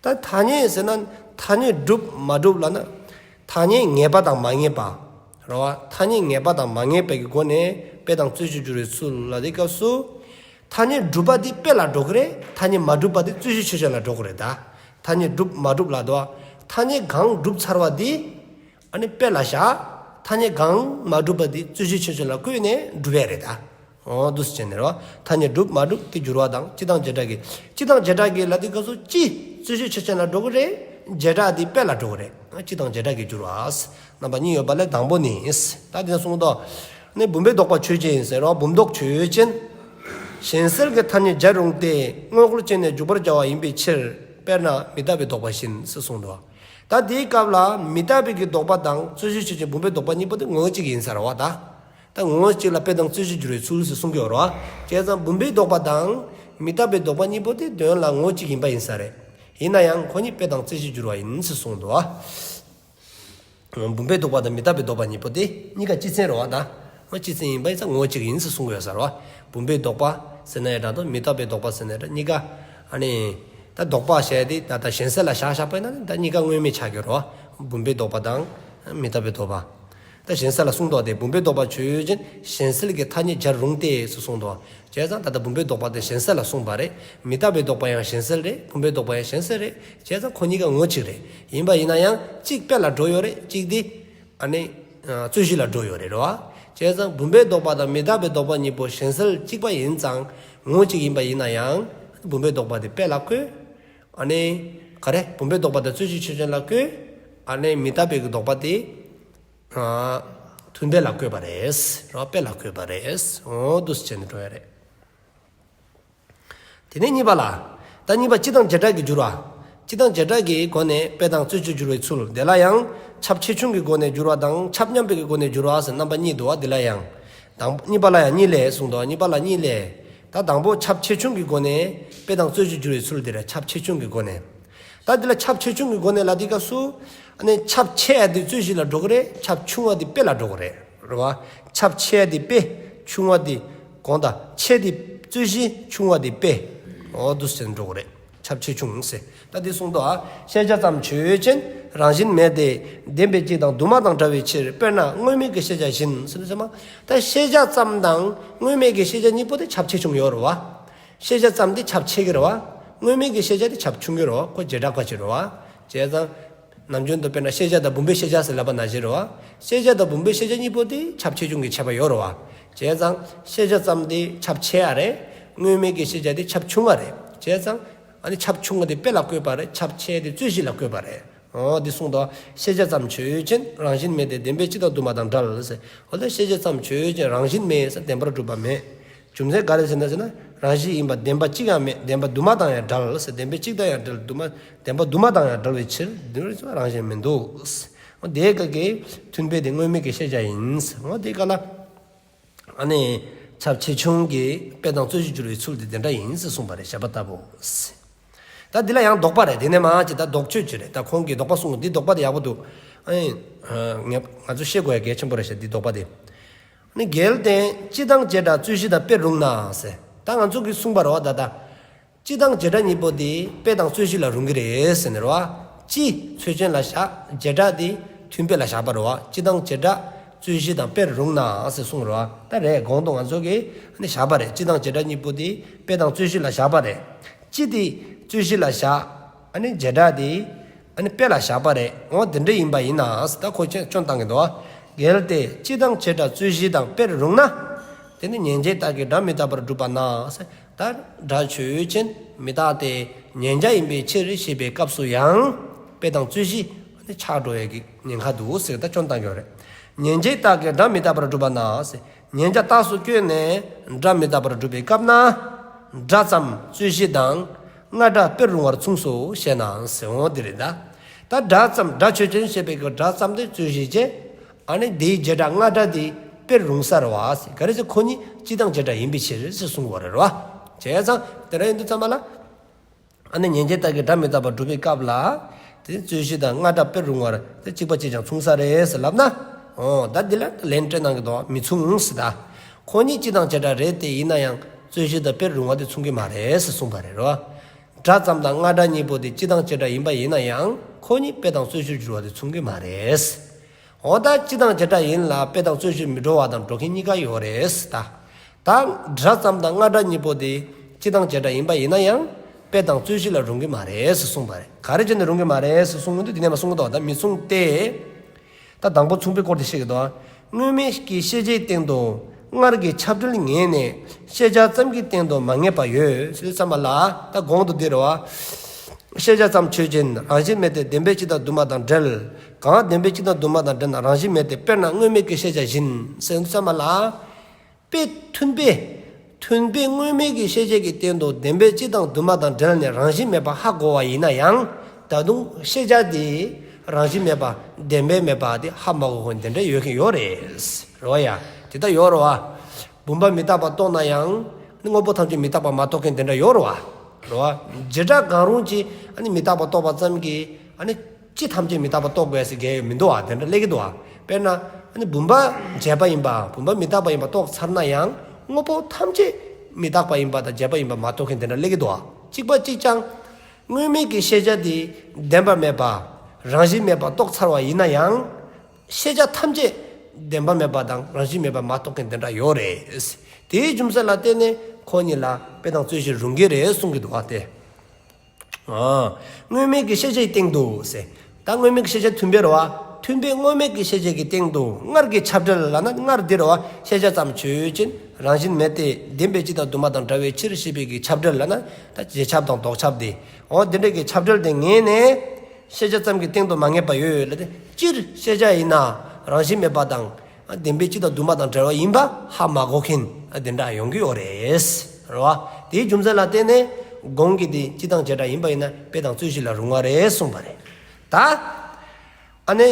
ད་ཐ་སྙད་ཟེར་ན་ཐ་སྙད་གྲུབ་མ་གྲུབ་ལབ་ན། ཐ་སྙད་ངེས་པ་དང་མ་ངེས་པ། རེད་བ། ཐ་སྙད་ངེས་པ་དང་མ་ངེས་པའི་གི་སྒོ་ནས་དཔེ་དང་རྩོད་གཞི་སྦྱོར་བའི་ཚུལ་ལ་དེའི་སྐབས་སུ། ཐ་སྙད་གྲུབ་པ་དེ་དཔེ་ལ་འགྲོ་གི་རེད། ཐ་སྙད་མ་གྲུབ་པ་དེ་རྩོད་གཞི་ཆོས་ཅན་ལ་འགྲོ་གི་རེད་ད། ཐ་སྙད་གྲུབ་མ་གྲུབ་ལ་དོ། ཐ་སྙད་གང་གྲུབ་ཚར་བ་དེ། ཨ་ནི་དཔེ་ལ་བཞག་ཐ་སྙད་གང་མ་གྲུབ་པ་དེ་རྩོད་གཞི་ཆོས་ཅན་ལ་བཀོད་ནས་གྲུབ་ཡ་རེད་ད། འོ་འདུག་སེ་བྱས་ནས་རོ། ཐ་སྙད་གྲུབ་མ་གྲུབ་ཀྱི་འགྱུར་བ་དང་སྤྱི་དང་བྱེ་བྲག་གི། སྤྱི་དང་བྱེ་བྲག་གི་ལ་དེའི་སྐབས་སུ་སྤྱི་རྩོད་གཞི་ཆོས་ཅན་ལ་འགྲོ་གི་རེད། བྱེ་བྲག་དེ་དཔེ་ལ་འགྲོ་གི་རེད། སྤྱི་དང་བྱེ་བྲག་གི་འགྱུར་བ། རྣམ་པ་གཉིས་ཡོད་པ་ལས་དང་པོ་ནི། ད་དེ་ནས་གསུངས་ཏོ། ནི་བུམ་པས་ལྡོག་པ་ཆོས་ཅན་ཟེར་རོ། བུམ་ལྡོག་ཆོས་ཅན། གཞན་སེལ་གྱི་ཐ་སྙད་སྦྱར་རུང་སྟེ་དངོས་འགལ་ཅན་ནས་འཇུག་པར་བྱ་བ་ཡིན་པའི་ཕྱིར། དཔེར་ན་མི་རྟག་པའི་ལྡོག་པ་བཞིན་ཟེར་གསུངས་ཏོ། ད་དེའི་སྐབས་ལ་མི་རྟག་པའི་གི་ལྡོག་པ་དང་རྩོད་གཞི་ཆོས་ཅན་བུམ་པས་ལྡོག་པ་གཉིས་པོ་དེ་ངོ་བོ་གཅིག་ཡིན་ས་རེད་བ་ད། ད་ངོ་བོ་གཅིག་ལ་དཔེ་དང་རྩོད་གཞི་སྦྱོར་བའི་ཚུལ་ཟེར་གསུང་གི་ཡོད་རེད་བ། བྱས་ཙང་བུམ་པས་ལྡོག་པ་དང་མི་རྟག་པས་ལྡོག་པ་གཉིས་པོ་དེ་དོན་ལ་ངོ་བོ་གཅིག་ཡིན་པ་ཡིན་ས་རེད། ཡིན་ན་ཡང་ཁོ་གཉིས་དཔེ་དང་རྩོད་གཞི་སྦྱོར་བ་ཡིན་ཟེར་གསུངས་འདུག་བ། བུམ་པས་ལྡོག་པ་དང་མི་རྟག་པས་ལྡོག་པ་གཉིས་པོ་དེ་གཉིས་ཀ་སྤྱི་མཚན་རེད་བ་ད། ངོ་སྤྱི་མཚན་ཡིན་པ་ཡིན་ཙང་ངོ་བོ་གཅིག་ཡིན་ཟེར་གསུང་གི་ཡོད་ས་རེད་བ། བུམ་པས་ལྡོག་པ་ཟེར་ན་ཡང་འདྲ་དང་མི་རྟག་པས་ལྡོག་པ་ཟེར་ན་ཡང་འདྲ་གཉིས་ཀ། ཨ་ནི། ད་ལྡོག་པ་བྱས་ཏེ་ད་ལྟ་གཞན་སེལ་ལ་བཞག་བཞག་པ་ཡིན་ན་ད་གཉིས་ཀ་དངོས་མེད་ཆགས་ཀྱི་རེད་བ། བུམ་པས་ལྡོག་པ་དང་མི་རྟག་པས་ལྡོག་པ། ད་གཞན་སེལ་ལ་གསུངས་ཏོ་དེ་བུམ་པས་ལྡོག་པ་ཆོས་ཅན། གཞན་སེལ་གྱི་ཐ་སྙད་སྦྱར་རུང་སྟེ་ཟེར་གསུངས་ཏོ། བྱས་ཙང་ད་ལྟ་བུམ་པས་ལྡོག་པ་དེ་གཞན་སེལ་ལ་གསུངས་པ་རེད། མི་རྟག་པས་ལྡོག་པ་ཡང་གཞན་སེལ་རེད། བུམ་པས་ལྡོག་པ་ཡང་གཞན་སེལ་རེད། བྱས་ཙང་ཁོ་གཉིས་ཀ་ངོ་བོ་གཅིག་རེད། ཡིན་པ་ཡིན་ན་ཡང་གཅིག་དཔེ་ལ་འགྲོ་ཡོད་རེད། གཅིག་དེ་ཨ་ནི་རྩོད་གཞི་ལ་འགྲོ་ཡོད་རེད་རེད་བ། བྱས་ཙང་བུམ་པས་ལྡོག་པ་དང་མི་རྟག་པས་ལྡོག་པ་གཉིས་པོ་གཞན་སེལ་གཅིག་པ་ཡིན་ཙང་ངོ་བོ་གཅིག་ཡིན་པ་ཡིན་ན་ཡང་བུམ་པས་ལྡོག་པ་དེ་དཔེ་ལ་བཀོད། ཨ་ནི་ག་རེ་བུམ་པས་ལྡོག་པ་དང་རྩོད་གཞི་ཆོས་ཅན་ལ་བཀོད། ཨ་ནི་མི་རྟག་པའི་གི་ལྡོག་པ་དེ། ཨ། མཐུན་དཔེ་ལ་བཀོད་པ་རེད། རོ་དཔེ་ལ་བཀོད་པ་རེད། འོ་འདུག་སེ་བྱས་ནས་འགྲོ་ཡ་རེད། དེ་ནས་གཉིས་པ་ལ། ད་གཉིས་པ་སྤྱི་དང་བྱེ་བྲག་གི་འགྱུར་བ། སྤྱི་དང་བྱེ་བྲག་གི་སྒོ་ནས་དཔེ་དང་རྩོད་གཞི་སྦྱོར་བའི་ཚུལ་དེ་ལ་ཡང་ཁྱབ་ཆེ་ཆུང་གི་སྒོ་ནས་འགྱུར་བ་དང་ཁྱབ་མཉམ་པའི་གི་སྒོ་ནས་འགྱུར་བ་ཟེར་རྣམ་པ་གཉིས་འདུག་བ། དེ་ལ་ཡང་། དང་གཉིས་པ་ལ་ཡང་གཉིས་ལས་གསུངས་འདུག། གཉིས་པ་ལ་གཉིས་ལས། ད་དང་པོ་ཁྱབ་ཆེ་ཆུང་གི་སྒོ་ནས་དཔེ་དང་རྩོད་གཞི་སྦྱོར་བའི་ཚུལ་དེ་རེད། ཁྱབ་ཆེ་ཆུང་གི་སྒོ་ནས། ད་འདི་ལ་ཁྱབ་ཆེ་ཆུང་གི་སྒོ་ནས་ལ་འདི་སྐབས་སུ། ཨ་ནི་ཁྱབ་ཆེ་ཡ་དེ་རྩོད་གཞི་ལ་འགྲོ་གི་རེད། ཁྱབ་ཆུང་བ་དེ་དཔེ་ལ་འགྲོ་གི་རེད། རེད་བ། ཁྱབ་ཆེ་ཡ་དེ་དཔེ། ཆུང་བ་དེ་གོང་དང་། ཆེ་དེ་རྩོད་གཞི། ཆུང་བ་དེ་དཔེ། འོ་འདུག་སེ་འགྲོ་གི་རེད། ཁྱབ་ཆེ་ཆུང་ཟེར། ད་འདི་གསུངས་འདུག་ཨ། ཤེས་བྱ་ཙམ་ཆོས་ཅན། རང་བཞིན་མེད་དེ། བདེན་པའི་གཅིག་དང་དུ་མ་དང་འདྲ་བའི་ཕྱིར། དཔེར་ན་དངོས་མེད་ཀྱི་ཤེས་བྱ་བཞིན་ཟེར་ན་ཟེར་མ། ད་ཤེས་བྱ་ཙམ་དང་དངོས་མེད་ཀྱི་ཤེས་བྱ་གཉིས་པོ་དེ་ཁྱབ་ཆེ་ཆུང་ཡོད་རེད་བ། ཤེས་བྱ་ཙམ་དེ་ཁྱབ་ཆེ་གི་རེད་བ། དངོས་མེད་ཀྱི་ཤེས་བྱ་དེ་ཁྱབ་ཆུང་གི་རེད་བ། ཁོ་བྱེ་བྲག་པ་ཅིག་རེད་བ། བྱས་ཙང་། ནམ་རྒྱུན་དུ་དཔེར་ན་ཤེས་བྱ་དང་བུམ་པའི་ཤེས་བྱ་ཟེར་ལབ་པ་ནང་བཞིན་རེད་བ། ཤེས་བྱ་དང་བུམ་པའི་ཤེས་བྱ་གཉིས་པོ་དེ་ཁྱབ་ཆེ་ཆུང་གི་ཁྱད་པར་ཡོད་རེད་བ། བྱས་ཙང་ཤེས་བྱ་ཙམ་དེ་ཁྱབ་ཆེ་ཡ་རེད། དངོས་མེད་ཀྱི་ཤེས་བྱ་དེ་ཁྱབ་ཆུང་བ་རེད། བྱས་ཙང་། ཨ་ནི་ཁྱབ་ཆུང་བ་དེ་དཔེ་ལ་བཀོད་པ་རེད། ཁྱབ་ཆེ་དེ་རྩོད་གཞི་ལ་བཀོད་པ་རེད། འོ་འདི་གསུངས་འདུག། ཤེས་བྱ་ཙམ་ཆོས་ཅན། རང་བཞིན་མེད་དེ། བདེན་པའི་གཅིག་དང་དུ་མ་དང་འབྲེལ་ཟེར། འོ་ད་ཤེས་བྱ་ཙམ་ཆོས་ཅན། རང་བཞིན་མེད་ཟེར། བདེན་པར་གྲུབ་པ་མེད། རྒྱུ་མཚན་ག་རེ་ཟེར་ན་ཟེར་ན། རང་བཞིན་ཡིན་པ་བདེན་པ་གཅིག་ཀྱང་མེད། བདེན་པ་དུ་མ་དང་ཡང་འབྲེལ་ཟེར། བདེན་པའི་གཅིག་དང་ཡང་འབྲེལ། དུ་མ། བདེན་པ་དུ་མ་དང་ཡང་འབྲེལ་བའི་ཕྱིར་འདི་རང་བཞིན་མི་འདུག། འོ་དེ་ག་གི་མཐུན་དཔེ་དེ་དངོས་མེད་ཀྱི་ཤེས་བྱ་ཡིན། འོ་དེ་ག་ལ། ཨ་ནི། ཁྱབ་ཆེ་ཆུང་གི་དཔེ་དང་རྩོད་གཞི་འགྱུར་བའི་ཚུལ་དེ་དེ་འདྲ་ཡིན་ཟེར་གསུངས་པ་རེད། བཞག་པ་ལྟ་བུ། ད་འདི་ལ་ཡང་དོགས་པ་རེད། དེ་ནས་མ་ཅི་ད་དོགས་གཅོད་ཅིག་རེད། ད་ཁོང་གིས་དོགས་པ་གསུངས། འདི་དོགས་པ་དེ་ཡག་པོ་འདུག། ཨ་ནི་ང་ང་ཚོ་ཤེས་དགོས་ཡ་གལ་ཆེན་པོ་རེད་ཤག། འདི་དོགས་པ་དེ། ཨ་ནི་གལ་ཏེ་སྤྱི་དང་བྱེ་བྲག་རྩོད་གཞི་དང་དཔེར་རུང་ན་ཟེར། ད་ང་ཚོ་གིས་གསུངས་པ་རེད་བ། ད་ད་སྤྱི་དང་བྱེ་བྲག་གཉིས་པོ་དེ་དཔེ་དང་རྩོད་གཞི་ལ་རུང་གི་རེད་ཟེར་ནས་རེད་བ། སྤྱི་ཆོས་ཅན་ལ་བཞག། བྱེ་བྲག་དེ་མཐུན་དཔེ་ལ་བཞག་པ་རེད་བ། སྤྱི་དང་བྱེ་བྲག་རྩོད་གཞི་དང་དཔེར་རུང་ན་ཟེར་གསུངས་རེད་བ། ད་རེད། གོང་དུ་ང་ཚོ་གིས་ཨ་ནི་བཞག་པ་རེད། སྤྱི་དང་བྱེ་བྲག་གཉིས་པོ་དེ་དཔེ་དང་རྩོད་གཞི་ལ་བཞག་པ་རེད། སྤྱི་དེ་རྩོད་གཞི་ལ་བཞག། ཨ་ནི་བྱེ་བྲག་དེ་ཨ་ནི་དཔེ་ལ་བཞག་པ་རེད། འོ་དེ་འདྲ་ཡིན་པ་ཡིན་ན་ཟེར། ད་ཁོ་ཆོས་སྐྱོན་བཏང་གི་འདུག། གལ་ཏེ་སྤྱི་དང་བྱེ་བྲག་རྩོད་གཞི་དང་དཔེར་རུང་ན། དེ་ནི་མཉན་བྱའི་རྟགས་ཀྱིས་སྒྲ་མི་རྟག་པར་སྒྲུབ་པ་ན་ཟེར། ད་སྒྲ་ཆོས་ཅན་མི་རྟག་སྟེ། མཉན་བྱ་ཡིན་པའི་ཕྱིར་ཞེས་པའི་སྐབས་སུ་ཡང་དཔེ་དང་རྩོད་གཞི་ཆགས་འགྲོ་ཡས་ཀྱི་ཉེན་ཁ་འདུག་ཟེར། ད་སྐྱོན་བཏང་གི་ཡོད་རེད། མཉན་བྱའི་རྟགས་ཀྱིས་སྒྲ་མི་རྟག་པར་སྒྲུབ་པ་ན་ཟེར། མཉན་བྱ་རྟགས་སུ་བཀོད་ནས་སྒྲ་མི་རྟག་པར་སྒྲུབ་པའི་སྐབས་ན། སྒྲ་ཙམ་རྩོད་གཞི་དང་རྔ་སྒྲ་དཔེར་རུང་བར་མཚུངས་སོ་ཞེ་ན་ཟེར། འོ་འདི་རེད་ད། ད་སྒྲ་ཙམ། སྒྲ་ཆོས་ཅན་ཞེས་པའི་གི་སྒྲ་ཙམ་དེ་རྩོད་གཞི་བྱས། ཨ་ནི་དེའི་བྱེ་བྲག་རྔ་སྒྲ་དེ་དཔེར་རུང་ས་རེད་བ་ཟེར། ག་རེ་ཟེར། ཁོ་གཉིས་སྤྱི་དང་བྱེ་བྲག་ཡིན་པའི་ཕྱིར་ཟེར་གསུངས་པ་རེད་བ། བྱས་ཙང་དེ་འདྲ་ཡིན་དུས་ཙམ་པ་ལ། ཨ་ནི་མཉན་བྱའི་རྟགས་ཀྱིས་སྒྲ་མི་རྟག་པར་སྒྲུབ་པའི་སྐབས་ལ། དེ་རྩོད་གཞི་དང་རྔ་སྒྲ་དཔེར་རུང་བར་དེ་གཅིག་པ་གཅིག་རྐྱང་མཚུངས་ས་རེད་ཟེར་ལབ་ན། འོ་ད་འདི་ལ་ལན་སྤྲད་གནང་གི་འདུག། མི་མཚུངས་ཟེར་ད། ཁོ་གཉིས་སྤྱི་དང་བྱེ་བྲག་རེད་དེ། ཡིན་ན་ཡང་རྩོད་གཞི་དང་དཔེར་རུང་བ་དེ་མཚུངས་ཀྱི་མ་རེད་ཟེར་གསུངས་པ་རེད་རོ། སྒྲ་ཙམ་དང་རྔ་སྒྲ་གཉིས་པོ་དེ་སྤྱི་དང་བྱེ་བྲག་ཡིན་པ་ཡིན་ན་ཡང་། ཁོ་གཉིས་དཔེ་དང་རྩོད་གཞིར་འགྱུར་བ་དེ་མཚུངས་ཀྱི་མ་རེད། འོ་ད་སྤྱི་དང་བྱེ་བྲག་ཡིན་ལ་དཔེ་དང་རྩོད་གཞིར་མི་འགྲོ་བ་དང་འགྲོ་མཁན་གཉིས་ཀ་ཡོད་རེད་ད། ད་སྒྲ་ཙམ་དང་རྔ་སྒྲ་གཉིས་པོ་དེ་སྤྱི་དང་བྱེ་བྲག་ཡིན་པ་ཡིན་ན་ཡང་དཔེ་དང་རྩོད་གཞི་ལ་རུང་གི་མ་རེད་ཟེར་གསུངས་པ་རེད། ག་རེ་བྱས་ནས་རུང་གི་མ་རེད་ཟེར་གསུངས་ཡོང་དུས། དེ་ནས་མ་གསུངས་གི་འདུག། ད་མི་མཚུངས་ཏེ། ད་དང་པོ་མཚུངས་པའི་སྐོར་དེ་བཤད་ཀྱི་འདུག། སྔོན་མའི་གི་ཤེས་བྱའི་སྟེང་དུ་སྔར་གྱི་ཁྱབ་འབྲེལ་ངེས་ནས་ཤེས་བྱ་ཙམ་གྱི་སྟེང་དུ་མ་ངེས་པ་ཡོད་ཟེར་དུས་ཙམ་པ་ལ། ད་གོང་དུ་འདི་རེད་བ། ཤེས་བྱ་ཙམ་ཆོས་ཅན། རང་བཞིན་མེད་དེ། བདེན་པའི་སྤྱི་དང་དུ་མ་དང་འབྲེལ། གང་བདེན་པའི་སྤྱི་དང་དུ་མ་དང་འབྲེལ་ན་རང་བཞིན་མེད་དེ། དཔེར་ན་སྔོན་མའི་གི་ཤེས་བྱ་བཞིན་ཟེར་དུས་ཙམ་པ་ལ། དཔེ་མཐུན་དཔེ། མཐུན་དཔེ་སྔོན་མའི་གི་ཤེས་བྱ་གི་སྟེང་དུ་བདེན་པའི་སྤྱི་དང་དུ་མ་དང་འབྲེལ་ནས་རང་བཞིན་མེད་པ་ཧ་གོ་བ་ཡིན་ན་ཡང་། ད་དུང་ཤེས་བྱ་དེ་རང་བཞིན་མེད་པ། བདེན་པའི་མེད་པ་དེ་ཧ་མ་གོ་མཁན་དེ་འདྲ་ཡོད་མཁན་ཡོད་རེད། རེད་བ་ཡ། དེ་ལྟར་ཡོད་རེད་བ། བུམ་པ་མི་རྟག་པ་རྟོགས་ན་ཡང་། དངོས་པོ་ཐམས་ཅད་མི་རྟག་པ་མ་རྟོགས་མཁན་དེ་འདྲ་ཡོད་རེད་བ། རེད་བ། བྱེ་བྲག་གང་རུང་གཅིག་ཨ་ནི་མི་རྟག་པ་རྟོགས་པ་ཙམ་གྱིས་ཨ་ནི་སྤྱི་ཐམས་ཅད་མི་རྟག་པ་རྟོགས་དགོས་ཟེར་གྱི་མི་འདུག་བ། དེ་འདྲ་སླེབས་ཀྱི་འདུག་བ། དཔེར་ན་ཨ་ནི་བུམ་པ་བྱས་པ་ཡིན་པ། བུམ་པ་མི་རྟག་པ་ཡིན་པ་རྟོགས་ཚར་ན་ཡང་དངོས་པོ་ཐམས་ཅད་མི་རྟག་པ་ཡིན་པ་དང་བྱས་པ་ཡིན་པ་མ་རྟོགས་མཁན་དེ་འདྲ་སླེབས་ཀྱི་འདུག་བ། གཅིག་པ་གཅིག་རྐྱང་། སྔོན་མའི་གི་ཤེས་བྱ་དེ་བདེན་པ་མེད་པ། རང་བཞིན་མེད་པ་རྟོགས་ཚར་བ་ཡིན་ན་ཡང་། ཤེས་བྱ་ཐམས་ཅད་བདེན་པ་མེད་པ་དང་རང་བཞིན་མེད་པ་མ་རྟོགས་མཁན་དེ་འདྲ་ཡོད་རེད། དེའི་རྒྱུ་མཚན་ལ་བརྟེན་ནས་ཁོ་གཉིས་ལ་དཔེ་དང་རྩོད་གཞི་རུང་གི་རེད་གསུང་གི་འདུག་བ་སྟེ། ཨ། སྔོན་མའི་གི་ཤེས་བྱའི་སྟེང་དུ་ཟེར། ད་སྔོན་མའི་གི་ཤེས་བྱ་མཐུན་དཔེ་རེད་བ། མཐུན་དཔེ་སྔོན་མའི་གི་ཤེས་བྱ་གི་སྟེང་དུ་སྔར་གྱི་ཁྱབ་འབྲེལ་ལབ་ན། སྔར་འདི་རེད་བ། ཤེས་བྱ་ཙམ་ཆོས་ཅན། རང་བཞིན་མེད་དེ། བདེན་པའི་སྤྱི་དང་དུ་མ་དང་བྲལ་བའི་ཕྱིར་ཞེས་པའི་གི་ཁྱབ་འབྲེལ་ལབ་ན། ད་རྗེས་ཁྱབ་དང་ལྡོག་ཁྱབ་དེ། འོ་དེ་འདྲ་གི་ཁྱབ་འབྲེལ་དེ་ངེས་ནས། ཤེས་བྱ་ཙམ་གྱི་སྟེང་དུ་མ་ངེས་པ་ཡོད་ལབ་སྟེ། སྤྱིར་ཤེས་བྱ་ཡིན་ན་རང་བཞིན་མེད་པ་དང་། བདེན་པའི་སྤྱི་དང་དུ་མ་དང་བྲལ་བ་ཡིན་པ་ཧ་མ་གོ་མཁན་དེ་འདྲ་ཡོང་གི་ཡོད་རེད། རེད་བ། དེའི་རྒྱུ་མཚན་ལ་བརྟེན་ནས་གོང་གི་དེ་སྤྱི་དང་བྱེ་བྲག་ཡིན་པ་ཡིན་ན་དཔེ་དང་རྩོད་གཞི་ལ་རུང་བ་རེད་གསུངས་པ་རེད། ད་ཨ་ནི་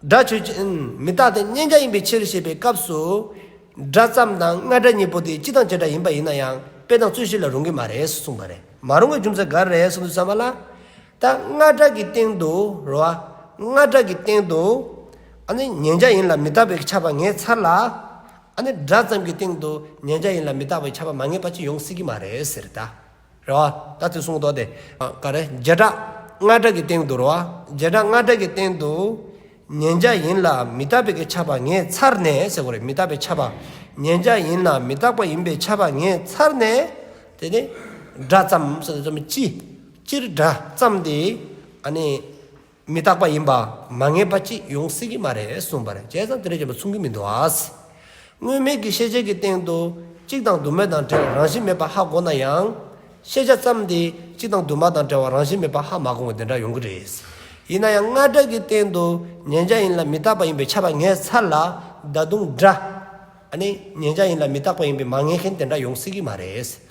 སྒྲ་ཆོས་ཅན། མི་རྟག་སྟེ་མཉན་བྱ་ཡིན་པའི་ཕྱིར་ཞེས་པའི་སྐབས་སུ། སྒྲ་ཙམ་དང་རྔ་སྒྲ་གཉིས་པོ་དེ་སྤྱི་དང་བྱེ་བྲག་ཡིན་པ་ཡིན་ན་ཡང་དཔེ་དང་རྩོད་གཞི་ལ་རུང་གི་མ་རེད་གསུངས་པ་རེད། མ་རུང་བའི་རྒྱུ་མཚན་ག་རེ་རེད་གསུངས་དུས་ཙམ་པ་ལ། ད་རྔ་སྒྲ་གི་སྟེང་དུ་རེད་བ། རྔ་སྒྲ་གི་སྟེང་དུ་ཨ་ནི་མཉན་བྱ་ཡིན་ལ་མི་རྟག་པའི་ཁྱབ་པ་ངེས་ཚར་ལ། ཨ་ནི་སྒྲ་ཙམ་གྱི་སྟེང་དུ་མཉན་བྱ་ཡིན་ལ་མི་རྟག་པའི་ཁྱབ་པ་མ་ངེས་པ་ཅིག་ཡོང་སྲིད་ཀྱི་མ་རེད་ཟེར་ད། རེད་བ། ད་དེ་གསུངས་འདུག་སྟེ། ཨ། ག་རེ། བྱེ་བྲག་རྔ་སྒྲ་གི་སྟེང་དུ་རེད་བ། བྱེ་བྲག་རྔ་སྒྲ་གི་སྟེང་དུ་མཉན་བྱ་ཡིན་ལ་མི་རྟག་པའི་གི་ཁྱབ་པ་ངེས་ཚར་ནས་ཟེར་དགོས་རེད། མི་རྟག་པའི་ཁྱབ་པ། མཉན་བྱ་ཡིན་ལ་མི་རྟག་པ་ཡིན་པའི་ཁྱབ་པ་ངེས་ཚར་ནས། དེ་ནས་སྒྲ་ཙམ་ཟེར་དུས་ཙམ་སྤྱི། སྤྱིར་སྒྲ་ཙམ་དེ་ཨ་ནི་མི་རྟག་པ་ཡིན་པ་མ་ངེས་པ་ཅིག་ཡོང་སྲིད་ཀྱི་མ་རེད་གསུངས་པ་རེད། བྱས་ཙང་དེ་རེད་ཅེས་པ་མཚུངས་ཀྱི་མི་འདུག་ཨ། སྔོན་མའི་གི་ཤེས་བྱ་གི་སྟེང་དུ་གཅིག་དང་དུ་མ་དང་བྲལ་རང་བཞིན་མེད་པ་ཧ་གོ་ན་ཡང་། ཤེས་བྱ་ཙམ་དེ་གཅིག་དང་དུ་མ་དང་བྲལ་བ་རང་བཞིན་མེད་པ་ཧ་མ་གོ་བ་དེ་འདྲ་ཡོང་གི་རེད། ཡིན་ན་ཡང་རྔ་སྒྲ་གི་སྟེང་དུ་མཉན་བྱ་ཡིན་ལ་མི་རྟག་པ་ཡིན་པའི་ཁྱབ་པ་ངེས་ཚར་ལ། ད་དུང་སྒྲ་ཨ་ནི་མཉན་བྱ་ཡིན་ལ་མི་རྟག་པ་ཡིན་པའི་མ་ངེས་མཁན་དེ་འདྲ་ཡོང་སྲིད་ཀྱི་མ་རེད།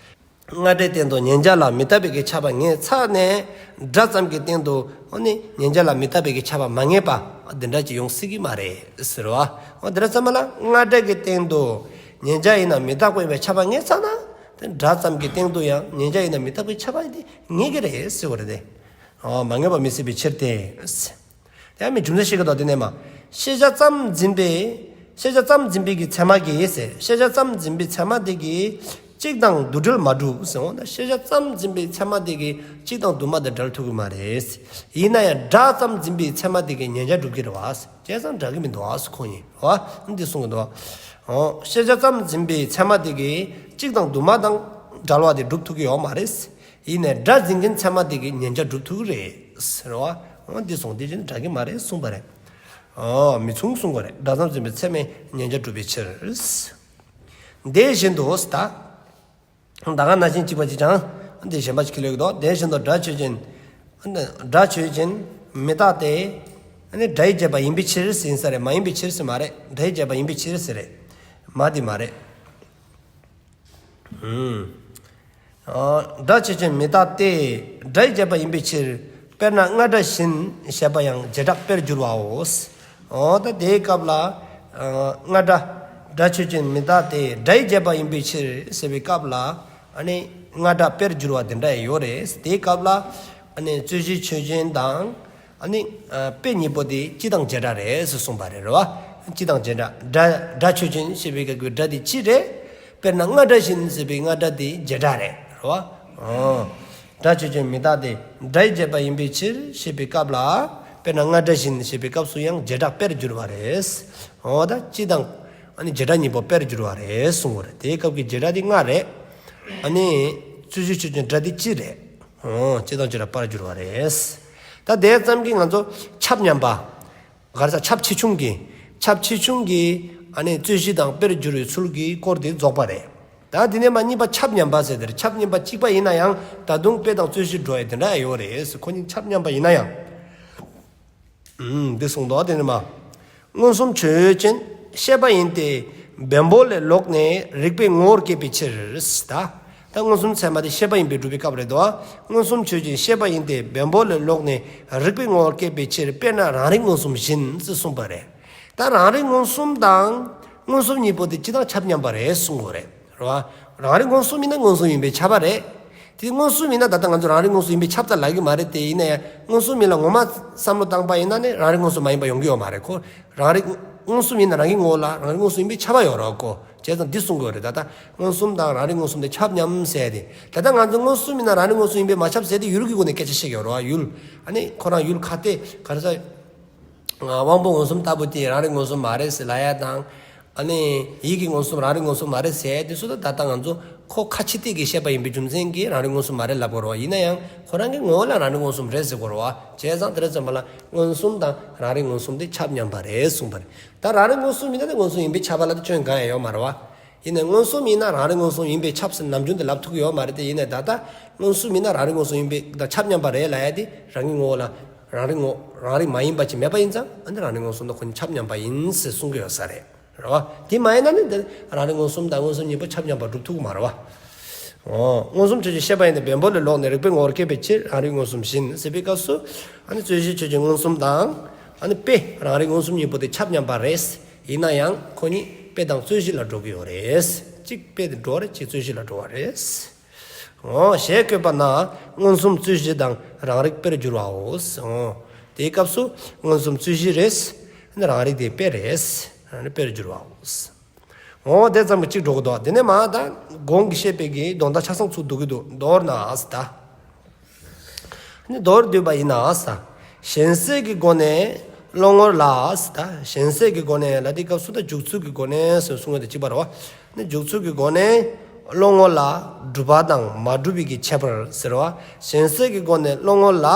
རྔ་སྒྲའི་སྟེང་དུ་མཉན་བྱ་ལ་མི་རྟག་པའི་གི་ཁྱབ་པ་ངེས་ཚར་ནས། སྒྲ་ཙམ་གྱི་སྟེང་དུ་ཨ་ནི་མཉན་བྱ་ལ་མི་རྟག་པའི་གི་ཁྱབ་པ་མ་ངེས་པ་འདི་འདྲ་ཅིག་ཡོང་སྲིད་ཀྱི་མ་རེད་ཟེར་བ། འོ་འདི་འདྲ་ཙམ་པ་ལ་རྔ་སྒྲ་གི་སྟེང་དུ་ མཉན་བྱ་ཡིན་ན་མི་རྟག་པ་ཡིན་པའི་ཁྱབ་པ་ངེས་ཚར་ན། དེ་སྒྲ་ཙམ་གྱི་སྟེང་དུ་ཡང་མཉན་བྱ་ཡིན་ན་མི་རྟག་པའི་ཁྱབ་པ་དེ་ངེས་ཀྱི་རེད་ཟེར་བ་རེད་དེ། ཨོ་མ་ངེས་པ་མི་སྲིད་པའི་ཕྱིར་ཏེ། དེ་ཡང་མི་རྒྱུ་མཚན་ཤེས་ཀྱི་འདུག་དེ་ནས་མ། ཤེས་བྱ་ཙམ་འཛིན་པའི། ཤེས་བྱ་ཙམ་འཛིན་པའི་གི་ཚད་མ་གིས་ཟེར། ཤེས་བྱ་ཙམ་འཛིན་པའི་ཚད་མ་དེ་གིས་གཅིག་དང་དུ་འབྲལ་མ་གྲུབ་ཟེར་འོ་ན། ཤེས་བྱ་ཙམ་འཛིན་པའི་ཚད་མ་དེ་གིས་གཅིག་དང་དུ་མ་དང་འབྲལ་ཐུབ་ཀྱི་མ་རེད། ཡིན་ན་ཡང་སྒྲ་ཙམ་འཛིན་པའི་ཚད་མ་དེ་གིས་མཉན་བྱ་འགྲུབ་ཀྱི་རེད་བ། བྱས་ཙང་འདྲ་གི་མི་འདུག་ཨ་སུ་ཁོང་ཡིན་བ། འདི་གསུང་གི་འདུག་བ། ཤེས་བྱ་ཙམ་འཛིན་པའི་ཚད་མ་དེ་གིས་གཅིག་དང་དུ་མ་དང་འབྲལ་བ་དེ་འགྲུབ་ཐུབ་ཀྱི་ཡོད་མ་རེད། ཡིན་ནའི་སྒྲ་འཛིན་མཁན་ཚད་མ་དེ་གིས་མཉན་བྱ་འགྲུབ་ཐུབ་ཀྱི་རེད་ཟེར་བ། འདི་གསུང་དེ་བཞིན་འདྲ་གི་མ་རེད་གསུངས་པ་རེད། མི་མཚུངས་གསུང་གི་རེད། སྒྲ་ཙམ་འཛིན་པའི་ཚད་མས་མཉན་བྱ་འགྲུབ་པའི་ཕྱིར། དེ་བཞིན་དུ་ཟེར་ད། ད་ག་ནང་བཞིན་གཅིག་པ་གཅིག་རྐྱང་། འདི་གཞན་པ་ཅིག་ཁས་ལེན་གྱི་འདུག་དེ་བཞིན་དུ་སྒྲ་ཆོས་ཅན། སྒྲ་ཆོས་ཅན་མི་རྟག་སྟེ། སྒྲ་ཡི་བྱས་པ་ཡིན་པའི་ཕྱིར་ཟེར་ས་རེད། མ་ཡིན་པའི་ཕྱིར་ཟེར་མ་རེད། སྒྲ་ཡི་བྱས་པ་ཡིན་པའི་ཕྱིར་ཟེར་རེད། མ་དེ་མ་རེད། སྒྲ་ཆོས་ཅན་མི་རྟག་སྟེ། སྒྲ་ཡི་བྱས་པ་ཡིན་པའི་ཕྱིར། དཔེར་ན་རྔ་སྒྲ་བཞིན་ཞེས་པ་ཡང་བྱེ་བྲག་དཔེར་འགྱུར་བའོ། འོ་ད་དེའི་སྐབས་ལ། རྔ་སྒྲ། སྒྲ་ཆོས་ཅན་མི་རྟག་སྟེ་སྒྲ་ཡི་བྱས་པ་ཡིན་པའི་ཕྱིར་ཟེར་བའི་སྐབས་ལ། ཨ་ནི་རྔ་སྒྲ་དཔེར་འགྱུར་བ་དེ་འདྲ་ཡང་ཡོད་རེད། དེའི་སྐབས་ལ། ཨ་ནི་རྩོད་གཞི་ཆོས་ཅན་དང་། ཨ་ནི་དཔེ་གཉིས་པོ་དེ་སྤྱི་དང་བྱེ་བྲག་རེད་ཟེར་གསུངས་པ་རེད། རེད་བ། སྤྱི་དང་བྱེ་བྲག་སྒྲ་སྒྲ་ཆོས་ཅན་ཞེས་པའི་སྐབས་ཀྱི་སྒྲ་དེ་སྤྱི་རེད། དཔེར་ན་རྔ་སྒྲ་བཞིན་ཟེར་བའི་རྔ་སྒྲ་དེ་བྱེ་བྲག་རེད། རེད་བ། སྒྲ་ཆོས་ཅན་མི་རྟག་སྟེ། སྒྲ་ཡི་བྱས་པ་ཡིན་པའི་ཕྱིར་ཞེས་པའི་སྐབས་ལ། དཔེར་ན་རྔ་སྒྲ་བཞིན་ཞེས་པའི་སྐབས་སུ་ཡང་བྱེ་བྲག་དཔེར་འགྱུར་བ་རེད། འོ་ད་སྤྱི་དང་། ཨ་ནི་བྱེ་བྲག་གཉིས་པོ་དཔེར་འགྱུར་བ་རེད་གསུངས་པ་རེད། དེའི་སྐབས་ཀྱི་བྱེ་བྲག་དེ་རྔ་རེད། ཨ་ནི་རྩོད་གཞི་ཆོས་ཅན་སྒྲ་དེ་སྤྱི་རེད། འོ་སྤྱི་དང་བྱེ་བྲག་དཔེར་འགྱུར་བ་རེད། ད་དེ་ཙམ་གྱིས་ང་ཚོ་ཁྱབ་མཉམ་པ། ག་རེ་ཟེར། ཁྱབ་ཆེ་ཆུང་གི། ཁྱབ་ཆེ་ཆུང་གི། ཨ་ནི་རྩོད་གཞི་དང་དཔེར་འགྱུར་བའི་ཚུལ་གྱི་སྐོར་དེ་རྫོགས་པ་རེད། ད་དེ་ནས་མ་གཉིས་པ་ཁྱབ་མཉམ་པ་ཟེར་དེར། ཁྱབ་མཉམ་པ་གཅིག་པ་ཡིན་ན་ཡང་ད་དུང་དཔེ་དང་རྩོད་གཞི་འགྲོ་ཡ་དེ་འདྲ་ཡང་ཡོད་རེད། ཁོ་གཉིས་ཁྱབ་མཉམ་པ་ཡིན་ན་ཡང་། ཨུམ། འདི་གསུངས་འདུག་དེ་ནས་མ། མངོན་སུམ་ཆོས་ཅན། ཤེས་པ་ཡིན་ཏེ། བེམ་པོ་ལས་ལོག་ནས་རིགས་པའི་ངོ་བོར་སྐྱེས་པའི་ཕྱིར། ད། ད་མངོན་སུམ་ཚད་མ་དེ་ཤེས་པ་ཡིན་པས་སྒྲུབ་པའི་སྐབས་རེད་དོ། མངོན་སུམ་ཆོས་ཅན་ཤེས་པ་ཡིན་ཏེ། བེམ་པོ་ལས་ལོག་ནས་རིགས་པའི་ངོ་བོར་སྐྱེས་པའི་ཕྱིར། དཔེར་ན་རང་རིག་མངོན་སུམ་བཞིན་ཟེར་གསུངས་པ་རེད། ད་རང་རིག་མངོན་སུམ་དང་མངོན་སུམ་གཉིས་པོ་དེ་སྤྱི་དང་ཁྱབ་མཉམ་པ་རེད་གསུངས་པ་རེད། རེད་བ། རང་རིག་མངོན་སུམ་ཡིན་ན་མངོན་སུམ་ཡིན་པས་ཁྱབ་པ་རེད། དེ་མངོན་སུམ་ཡིན་ན་ད་ལྟ་ང་ཚོ་རང་རིག་མངོན་སུམ་ཡིན་པས་ཁྱབ་ཚར་ལབ་ཀྱི་མ་རེད་དེ། ཡིན་ན་ཡང་མངོན་སུམ་ཡིན་ལ་ངོ་མ་བསམ་བློ་བཏང་པ་ཡིན་ན་ནི་རང་རིག་མངོན་སུམ་མ་ཡིན་པ་ཡོང་གི་ཡོད་མ་རེད་ཁོ། རང་རིག་མངོན་སུམ་ཡིན་ན་རང་གི་ངོ་བོ་ལ་རང་རིག་མངོན་སུམ་ཡིན་པས་ཁྱབ་པ་ཡོད་རེད་ཁོ། བྱས་ཙང་འདི་གསུང་གི་ཡོད་རེད། ད་ལྟ་མངོན་སུམ་དང་རང་རིག་མངོན་སུམ་དེ་ཁྱབ་མཉམ་ཟེར་ཏེ། ད་ལྟ་ང་ཚོ་མངོན་སུམ་ཡིན་ན་རང་རིག་མངོན་སུམ་ཡིན་པས་མ་ཁྱབ་ཟེར་ཏེ་ཡུལ་གྱི་སྒོ་ནས་སྐད་ཆ་བཤད་ཀྱི་ཡོད་རེད་བ། ཡུལ། ཨ་ནི་ཁོ་རང་ཡུལ་ཁ་གཏད་ག་རེ་ཟེར། དབང་པོ་མངོན་སུམ་ལྟ་བུ་དེ་རང་རིག་མངོན་སུམ་མ་རེད་ཟེར་ལབ་ཡ་དང་། ཨ་ནི་ཡིད་ཀྱི་མངོན་སུམ་རང་རིག་མངོན་སུམ་མ་རེད་ཟེར་དེ་ཚོ་ད་ད་ལྟ་ང་ཚོ་ཁོ་ཁ་ཕྱི་བལྟས་ཀྱི་ཤེས་པ་ཡིན་པའི་རྒྱུ་མཚན་གྱིས་རང་རིག་མངོན་སུམ་མ་རེད་ལབ་དགོས་རེད་བ། ཡིན་ན་ཡང་ཁོ་རང་གི་ངོ་བོ་ལ་རང་རིག་མངོན་སུམ་རེད་ཟེར་དགོས་རེད་བ། བྱས་ཙང་དེ་རེད་ཙམ་པ་ལ་མངོན་སུམ་དང་རང་རིག་མངོན་སུམ་དེ་ཁྱབ་མཉམ་པ་རེད་གསུངས་པ་རེད། ད་རང་རིག་མངོན་སུམ་ཡིན་ན་དེ་མངོན་སུམ་ཡིན་པས་ཁྱབ་པ་ལ་དེ་སྐྱོན་གང་ཡང་ཡོད་མ་རེད་བ། ཡིན་ནའི་མངོན་སུམ་ཡིན་ན་རང་རིག་མངོན་སུམ་ཡིན་པས་ཁྱབ་ཟེར་ནམ་རྒྱུན་དུ་ལབ་ཐུབ་ཀྱི་ཡོད་མ་རེད་དེ། ཡིན་ནའི་ད་ལྟ་མངོན་སུམ་ཡིན་ན་རང་རིག་མངོན་སུམ་ཡིན་པས་ད་ཁྱབ་མཉམ་པ་རེད་ལབ་ཡ་དེ་རང་གི་ངོ་བོ་ལ་རང་རིག་ངོ་རང་རིག་མ་ཡིན་པ་ཅིག་མེད་པ་ཡིན་ཙང་ཨ་ནི་རང་རིག་མངོན་སུམ་དང་ཁོ་གཉིས་ཁྱབ་མཉམ་པ་ཡིན་ཟེར་གསུང་གི་ཡོད་ས་རེད། རེད་བ། དེ་མ་ཡིན་ན་ནི་དེ་རང་རིག་མངོན་སུམ་དང་མངོན་སུམ་གཉིས་པོ་ཁྱབ་མཉམ་པ་སྒྲུབ་ཐུབ་ཀྱི་མ་རེད་བ། འོ། མངོན་སུམ་ཆོས་ཅན་ཤེས་པ་ཡིན་ཏེ། བེམ་པོ་ལས་ལོག་ནས་རིགས་པའི་ངོ་བོར་སྐྱེས་པའི་ཕྱིར། རང་རིག་མངོན་སུམ་བཞིན་ཟེར་བའི་སྐབས་སུ། ཨ་ནི་རྩོད་གཞི་ཆོས་ཅན་མངོན་སུམ་དང་། ཨ་ནི་དཔེ་རང་རིག་མངོན་སུམ་གཉིས་པོ་དེ་ཁྱབ་མཉམ་པ་རེད། ཡིན་ན་ཡང་ཁོ་གཉིས་དཔེ་དང་རྩོད་གཞི་ལ་འགྲོ་གི་ཡོད་རེད། གཅིག་དཔེ་དེ་འགྲོ་རེད། གཅིག་རྩོད་གཞི་ལ་འགྲོ་བ་རེད། འོ། ཞེས་བཀོད་པ་ན་མངོན་སུམ་རྩོད་གཞི་དང་རང་རིག་དཔེར་འགྱུར་བའོ། འོ། དེའི་སྐབས་སུ་མངོན་སུམ་རྩོད་གཞི་རེད། རང་རིག་དེ་དཔེ་རེད། རང་རིག་དཔེར་འགྱུར་བའོ། འོ་དེ་ཙམ་གྱིས་གཅིག་འགྲོ་གི་འདུག་དེ་ནས་མ་ད་གོང་གི་བཤད་པའི་གི་དོན་དག་ཆ་ཚང་ཚུར་བསྡུ་གི་འདུག་མདོར་ན་ཟེར་ད། ནི་མདོར་བསྡུས་པ་ཡིན་ན་ཟེར། གཞན་སེལ་གྱི་སྒོ་ནས་བློ་ངོར་ལ་ཟེར་ད། གཞན་སེལ་གྱི་སྒོ་ནས་ལ་དེའི་སྐབས་སུ་ད་འཇུག་ཚུལ་གྱི་སྒོ་ནས་ཟེར་གསུང་བ་དང་གཅིག་པ་རེད་བ། ནི་འཇུག་ཚུལ་གྱི་སྒོ་ནས་བློ་ངོ་ལ་གྲུབ་པ་དང་མ་གྲུབ་པའི་གི་ཁྱད་པར་ཟེར་བ། གཞན་སེལ་གྱི་སྒོ་ནས་བློ་ངོ་ལ་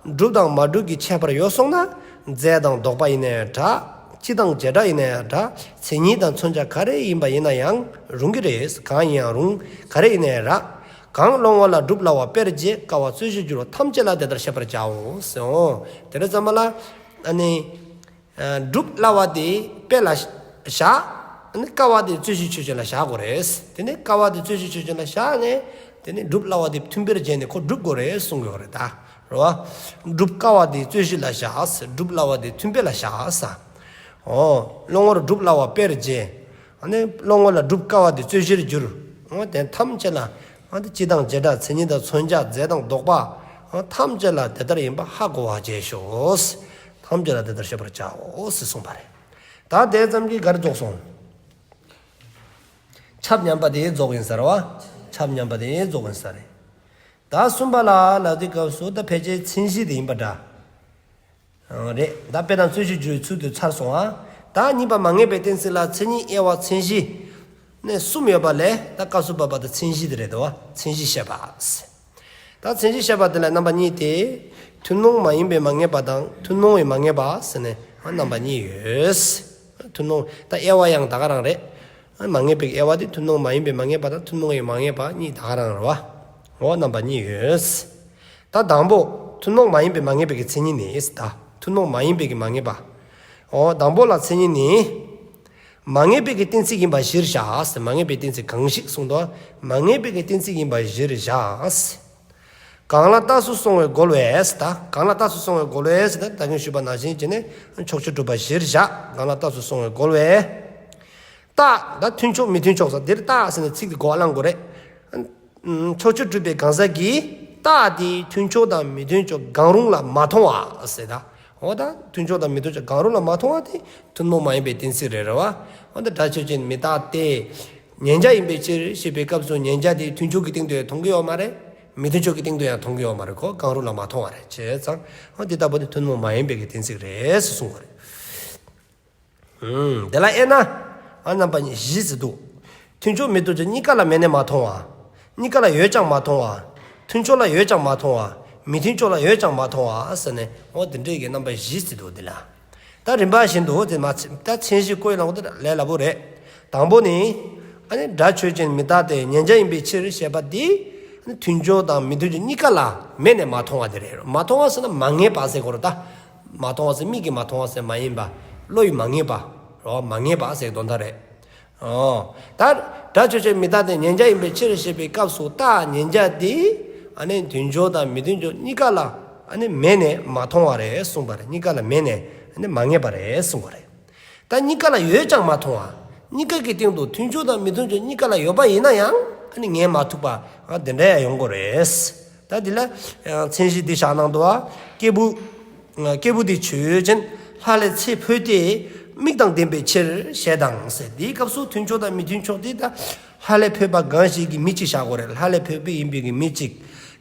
གྲུབ་དང་མ་གྲུབ་ཀྱི་ཁྱད་པར་ཡོད་སོང་ན། རྫས་དང་ལྡོག་པ་ཡིན་ན་ཡང་འདྲ། སྤྱི་དང་བྱེ་བྲག་ཡིན་ན་ཡང་འདྲ། མཚན་ཉིད་དང་མཚོན་བྱ་ག་རེ་ཡིན་པ་ཡིན་ན་ཡང་རུང་གི་རེད། གང་ཡིན་ཡང་རུང་། ག་རེ་ཡིན་ན་ཡང་རག། གང་བློ་ངོ་ལ་སྒྲུབ་སླ་བ་དཔེར་བྱེད་དཀའ་བ་རྩོད་གཞིར་འགྱུར་བ་ཐམས་ཅད་ལ་དེ་ལྟར་ཤེས་པར་བྱའོ་ཟེར། འོ་དེ་རེད་ཙམ་པ་ལ། ཨ་ནི། སྒྲུབ་སླ་བ་དེ་དཔེ་ལ་བཞག། ཨ་ནི་དཀའ་བ་དེ་རྩོད་གཞི་ཆོས་ཅན་ལ་བཞག་དགོས་རེད། དེ་ནས་དཀའ་བ་དེ་རྩོད་གཞི་ཆོས་ཅན་ལ་བཞག་ནས། དེ་ནས་སྒྲུབ་སླ་བ་དེ་མཐུན་དཔེར་བྱས་ནས་ཁོ་སྒྲུབ་དགོས་རེད་གསུང་གི་ཡོད་རེད་ད། རེད་བ། སྒྲུབ་དཀའ་བ་དེ་རྩོད་གཞི་ལ་བཞག། སྒྲུབ་སླ་བ་དེ་མཐུན་དཔེ་ལ་བཞག་ས། འོ། བློ་ངོར་སྒྲུབ་སླ་བ་དཔེར་བྱེད། ཨ་ནི་བློ་ངོ་ལ་སྒྲུབ་དཀའ་བ་དེ་རྩོད་གཞིར་གྱུར། འོ་དེ་ཐམས་ཅད་ལ། ཨ་ནི་སྤྱི་དང་བྱེ་བྲག་མཚན་ཉིད་དང་མཚོན་བྱ་རྫས་དང་ལྡོག་པ། ཨ་ཐམས་ཅད་ལ་དེ་ལྟར་ཡིན་པ་ཧ་གོ་བར་བྱས་ཤོག། ཐམས་ཅད་ལ་དེ་ལྟར་ཤེས་པར་བྱའོ་ཟེར་གསུངས་པ་རེད། ད་དེ་ཙམ་གྱིས་ག་རེ་རྫོགས་སོང་། ཁྱབ་མཉམ་པ་དེ་རྫོགས་ཡིན་ས་རེད་བ། ཁྱབ་མཉམ་པ་དེ་རྫོགས་ཡིན་ས་རེད། ད་གསུམ་པ་ལ་ལབ་དུས་སྐབས་སུ་ད་ཕལ་ཆེར་མཚན་གཞི་དེ་ཡིན་པ་འདྲ། ཨ་རེད། ད་དཔེ་དང་རྩོད་གཞིར་གྱུར་པའི་ཚུལ་དུ་ཚར་སོང་ཨ། ད་གཉིས་པ་མ་ངེས་པའི་གཏན་ཚིགས་ལ་མཚན་ཉིད་དབྱེ་བ་མཚན་གཞི། ནས་གསུམ་ཡོད་པ་ལས་ད་སྐབས་སུ་བབ་པ་དང་མཚན་གཞི་དེ་རེད་དོ། མཚན་གཞི་བཤད་པ། ད་མཚན་གཞི་བཤད་པ་དེ་ལ་རྣམ་པ་གཉིས་ཏེ། ཐུན་མོང་མ་ཡིན་པའི་མ་ངེས་པ་དང་ཐུན་མོང་བའི་མ་ངེས་པ་ཟེར་ནས་རྣམ་པ་གཉིས་ཡོད། ཐུན་མོང་ད་དབྱེ་བ་ཡང་ད་ག་རང་རེད། མ་ངེས་པའི་དབྱེ་བ་དེ་ཐུན་མོང་མ་ཡིན་པའི་མ་ངེས་པ་དང་ཐུན་མོང་བའི་མ་ངེས་པ་གཉིས་ད་ག་རང་རེད་བ། འོ་རྣམ་པ་གཉིས་ཡོད། ད་དང་པོ། ཐུན་མོང་མ་ཡིན་པའི་མ་ངེས་པའི་གི་མཚན་ཉིད་ནི་ད། ཐུན་མོང་མ་ཡིན་པའི་གི་མ་ངེས་པ། འོ་དང་པོ་ལ་མཚན་ཉིད་ནི། མ་ངེས་པའི་གི་གཏན་ཚིགས་ཡིན་པ་གཞིར་བཞག་ཟེར། མ་ངེས་པའི་གཏན་ཚིགས་གང་ཞིག་གསུངས་འདུག། མ་ངེས་པའི་གི་གཏན་ཚིགས་ཡིན་པ་གཞིར་བཞག་ཟེར། གང་ལ་རྟགས་སུ་སོང་བའི་རྒོལ་བས་ཟེར་ད། གང་ལ་རྟགས་སུ་སོང་བའི་རྒོལ་བས་ཟེར་ད་ད་གིན་ཞུས་པ་ནང་བཞིན་བྱས་ནས་ཕྱོགས་ཆོས་གྲུབ་པ་གཞིར་བཞག། གང་ལ་རྟགས་སུ་སོང་བའི་རྒོལ་བས། རྟགས་ད་མཐུན་ཕྱོགས་མི་མཐུན་ཕྱོགས་ཟེར་འདིར་རྟགས་ཟེར་ནས་ཚིག་འདི་གོ་བ་བླང་དགོས་རེད། ཕྱོགས་ཆོས་གྲུབ་པའི་གང་ཟག་གིས་རྟགས་དེའི་མཐུན་ཕྱོགས་དང་མི་མཐུན་ཕྱོགས་གང་རུང་ལ་མ་མཐོང་བ་ཟེར་ད། འོ་ད་མཐུན་ཕྱོགས་དང་མི་མཐུན་ཕྱོགས་གང་རུང་ལ་མ་མཐོང་བ་དེ་ཐུན་མོང་མ་ཡིན་པའི་གཏན་ཚིགས་རེད་རེད་བ། འོ་ད་སྒྲ་ཆོས་ཅན་མི་རྟག་སྟེ། མཉན་བྱ་ཡིན་པའི་ཕྱིར་ཞེས་པའི་སྐབས་སུ་མཉན་བྱ་དེ་མཐུན་ཕྱོགས་ཀྱི་སྟེང་དུ་ཡང་མཐོང་གི་ཡོད་མ་རེད། མི་མཐུན་ཕྱོགས་ཀྱི་སྟེང་དུ་ཡང་མཐོང་གི་ཡོད་མ་རེད། ཁོ་གང་རུང་ལ་མ་མཐོང་བ་རེད་བྱས་ཙང་འོ་འདི་ལྟ་བུ་དེ་ཐུན་མོང་མ་ཡིན་པའི་གི་གཏན་ཚིགས་རེད་ཟེར་གསུངས་པ་རེད། ཨུམ། དེ་ལ་དབྱེ་ན། ཨ་རྣམ་པ་གཉིས་བཞི་ཟེར་འདུག། མཐུན་ཕྱོགས་མི་མཐུན་ཕྱོགས་གཉིས་ཀ་ལ་མེད་ནས་མ་མཐོང་བ། གཉིས་ཀ་ལ་ཡོད་ཀྱང་མ་མཐོང་བ། མཐུན་ཕྱོགས་ལ་ཡོད་ཀྱང་མ་མཐོང་བ། མི་མཐུན་ཕྱོགས་ལ་ཡོད་ཀྱང་མ་མཐོང་བ་ཟེར་ནས་འོ་དེ་འདྲའི་གི་རྣམ་པ་བཞི་ཟེར་འདུག་འདི་ལ། ད་རིམ་པ་བཞིན་དུ་དེ་མ་ཚད་ད་མཚན་གཞི་བཀོད་ཡོང་དུས་ལས་སླ་པོ་རེད། དང་པོ་ནི། ཨ་ནི་སྒྲ་ཆོས་ཅན་མི་རྟག་སྟེ་མཉན་བྱ་ཡིན་པའི་ཕྱིར་ཞེས་པ་འདི། ཨ་ནི་མཐུན་ཕྱོགས་དང་མི་མཐུན་ཕྱོགས་གཉིས་ཀ་ལ་མེད་ནས་མ་མཐོང་བ་དེ་རེད། མ་མཐོང་བ་ཟེར་ན་མ་ངེས་པ་ཟེར་དགོས་རེད་ད། མ་མཐོང་བ་ཟེར་མིག་གིས་མ་མཐོང་བ་ཟེར་མ་ཡིན་པ། བློ་ཡིས་མ་ངེས་པ། རོ་མ་ངེས་པ་ཟེར་དོན་དག་རེད། ཨོ། ད་སྒྲ་ཆོས་ཅན་མི་རྟག་སྟེ་མཉན་བྱ་ཡིན་པའི་ཕྱིར་ཞེས་པའི་སྐབས་སུ་རྟགས་མཉན་བྱ་དེ། ཨ་ནི་མཐུན་ཕྱོགས་དང་མི་མཐུན་ཕྱོགས་གཉིས་ཀ་ལ། ཨ་ནི་མེད་ནས་མ་མཐོང་བ་རེད་གསུངས་པ་རེད། གཉིས་ཀ་ལ་མེད་ནས། ཨ་ནི་མ་ངེས་པ་རེད་གསུངས་པ་རེད། ད་གཉིས་ཀ་ལ་ཡོད་ཀྱང་མ་མཐོང་བ། གཉིས་ཀ་གི་སྟེང་དུ་མཐུན་ཕྱོགས་དང་མི་མཐུན་ཕྱོགས་གཉིས་ཀ་ལ་ཡོད་པ་ཡིན་ན་ཡང་ཨ་ནི་ངེས་མ་ཐུབ་པ། ཨ་དེ་འདྲ་ཡང་ཡོང་གི་རེད། ད་འདི་ལ་ཡང་མཚན་གཞི་འདི་བཞག་གནང་འདུག་བ། སྐྱེས་བུ། སྐྱེས་བུ་དེ་ཆོས་ཅན། ལྷ་ལས་ཚེ་འཕོས་ཏེ། མིག་དང་ལྡན་པའི་ཕྱིར་ཞེས་དང་ཟེར། འདིའི་སྐབས་སུ་མཐུན་ཕྱོགས་དང་མི་མཐུན་ཕྱོགས་དེ་ད། ལྷ་ལས་འཕོས་པ་གང་ཞིག་གི་མི་གཅིག་བཞག་དགོས་རེད། ལྷ་ལས་འཕོས་པའི་ཡིན་པའི་གི་མི་གཅིག།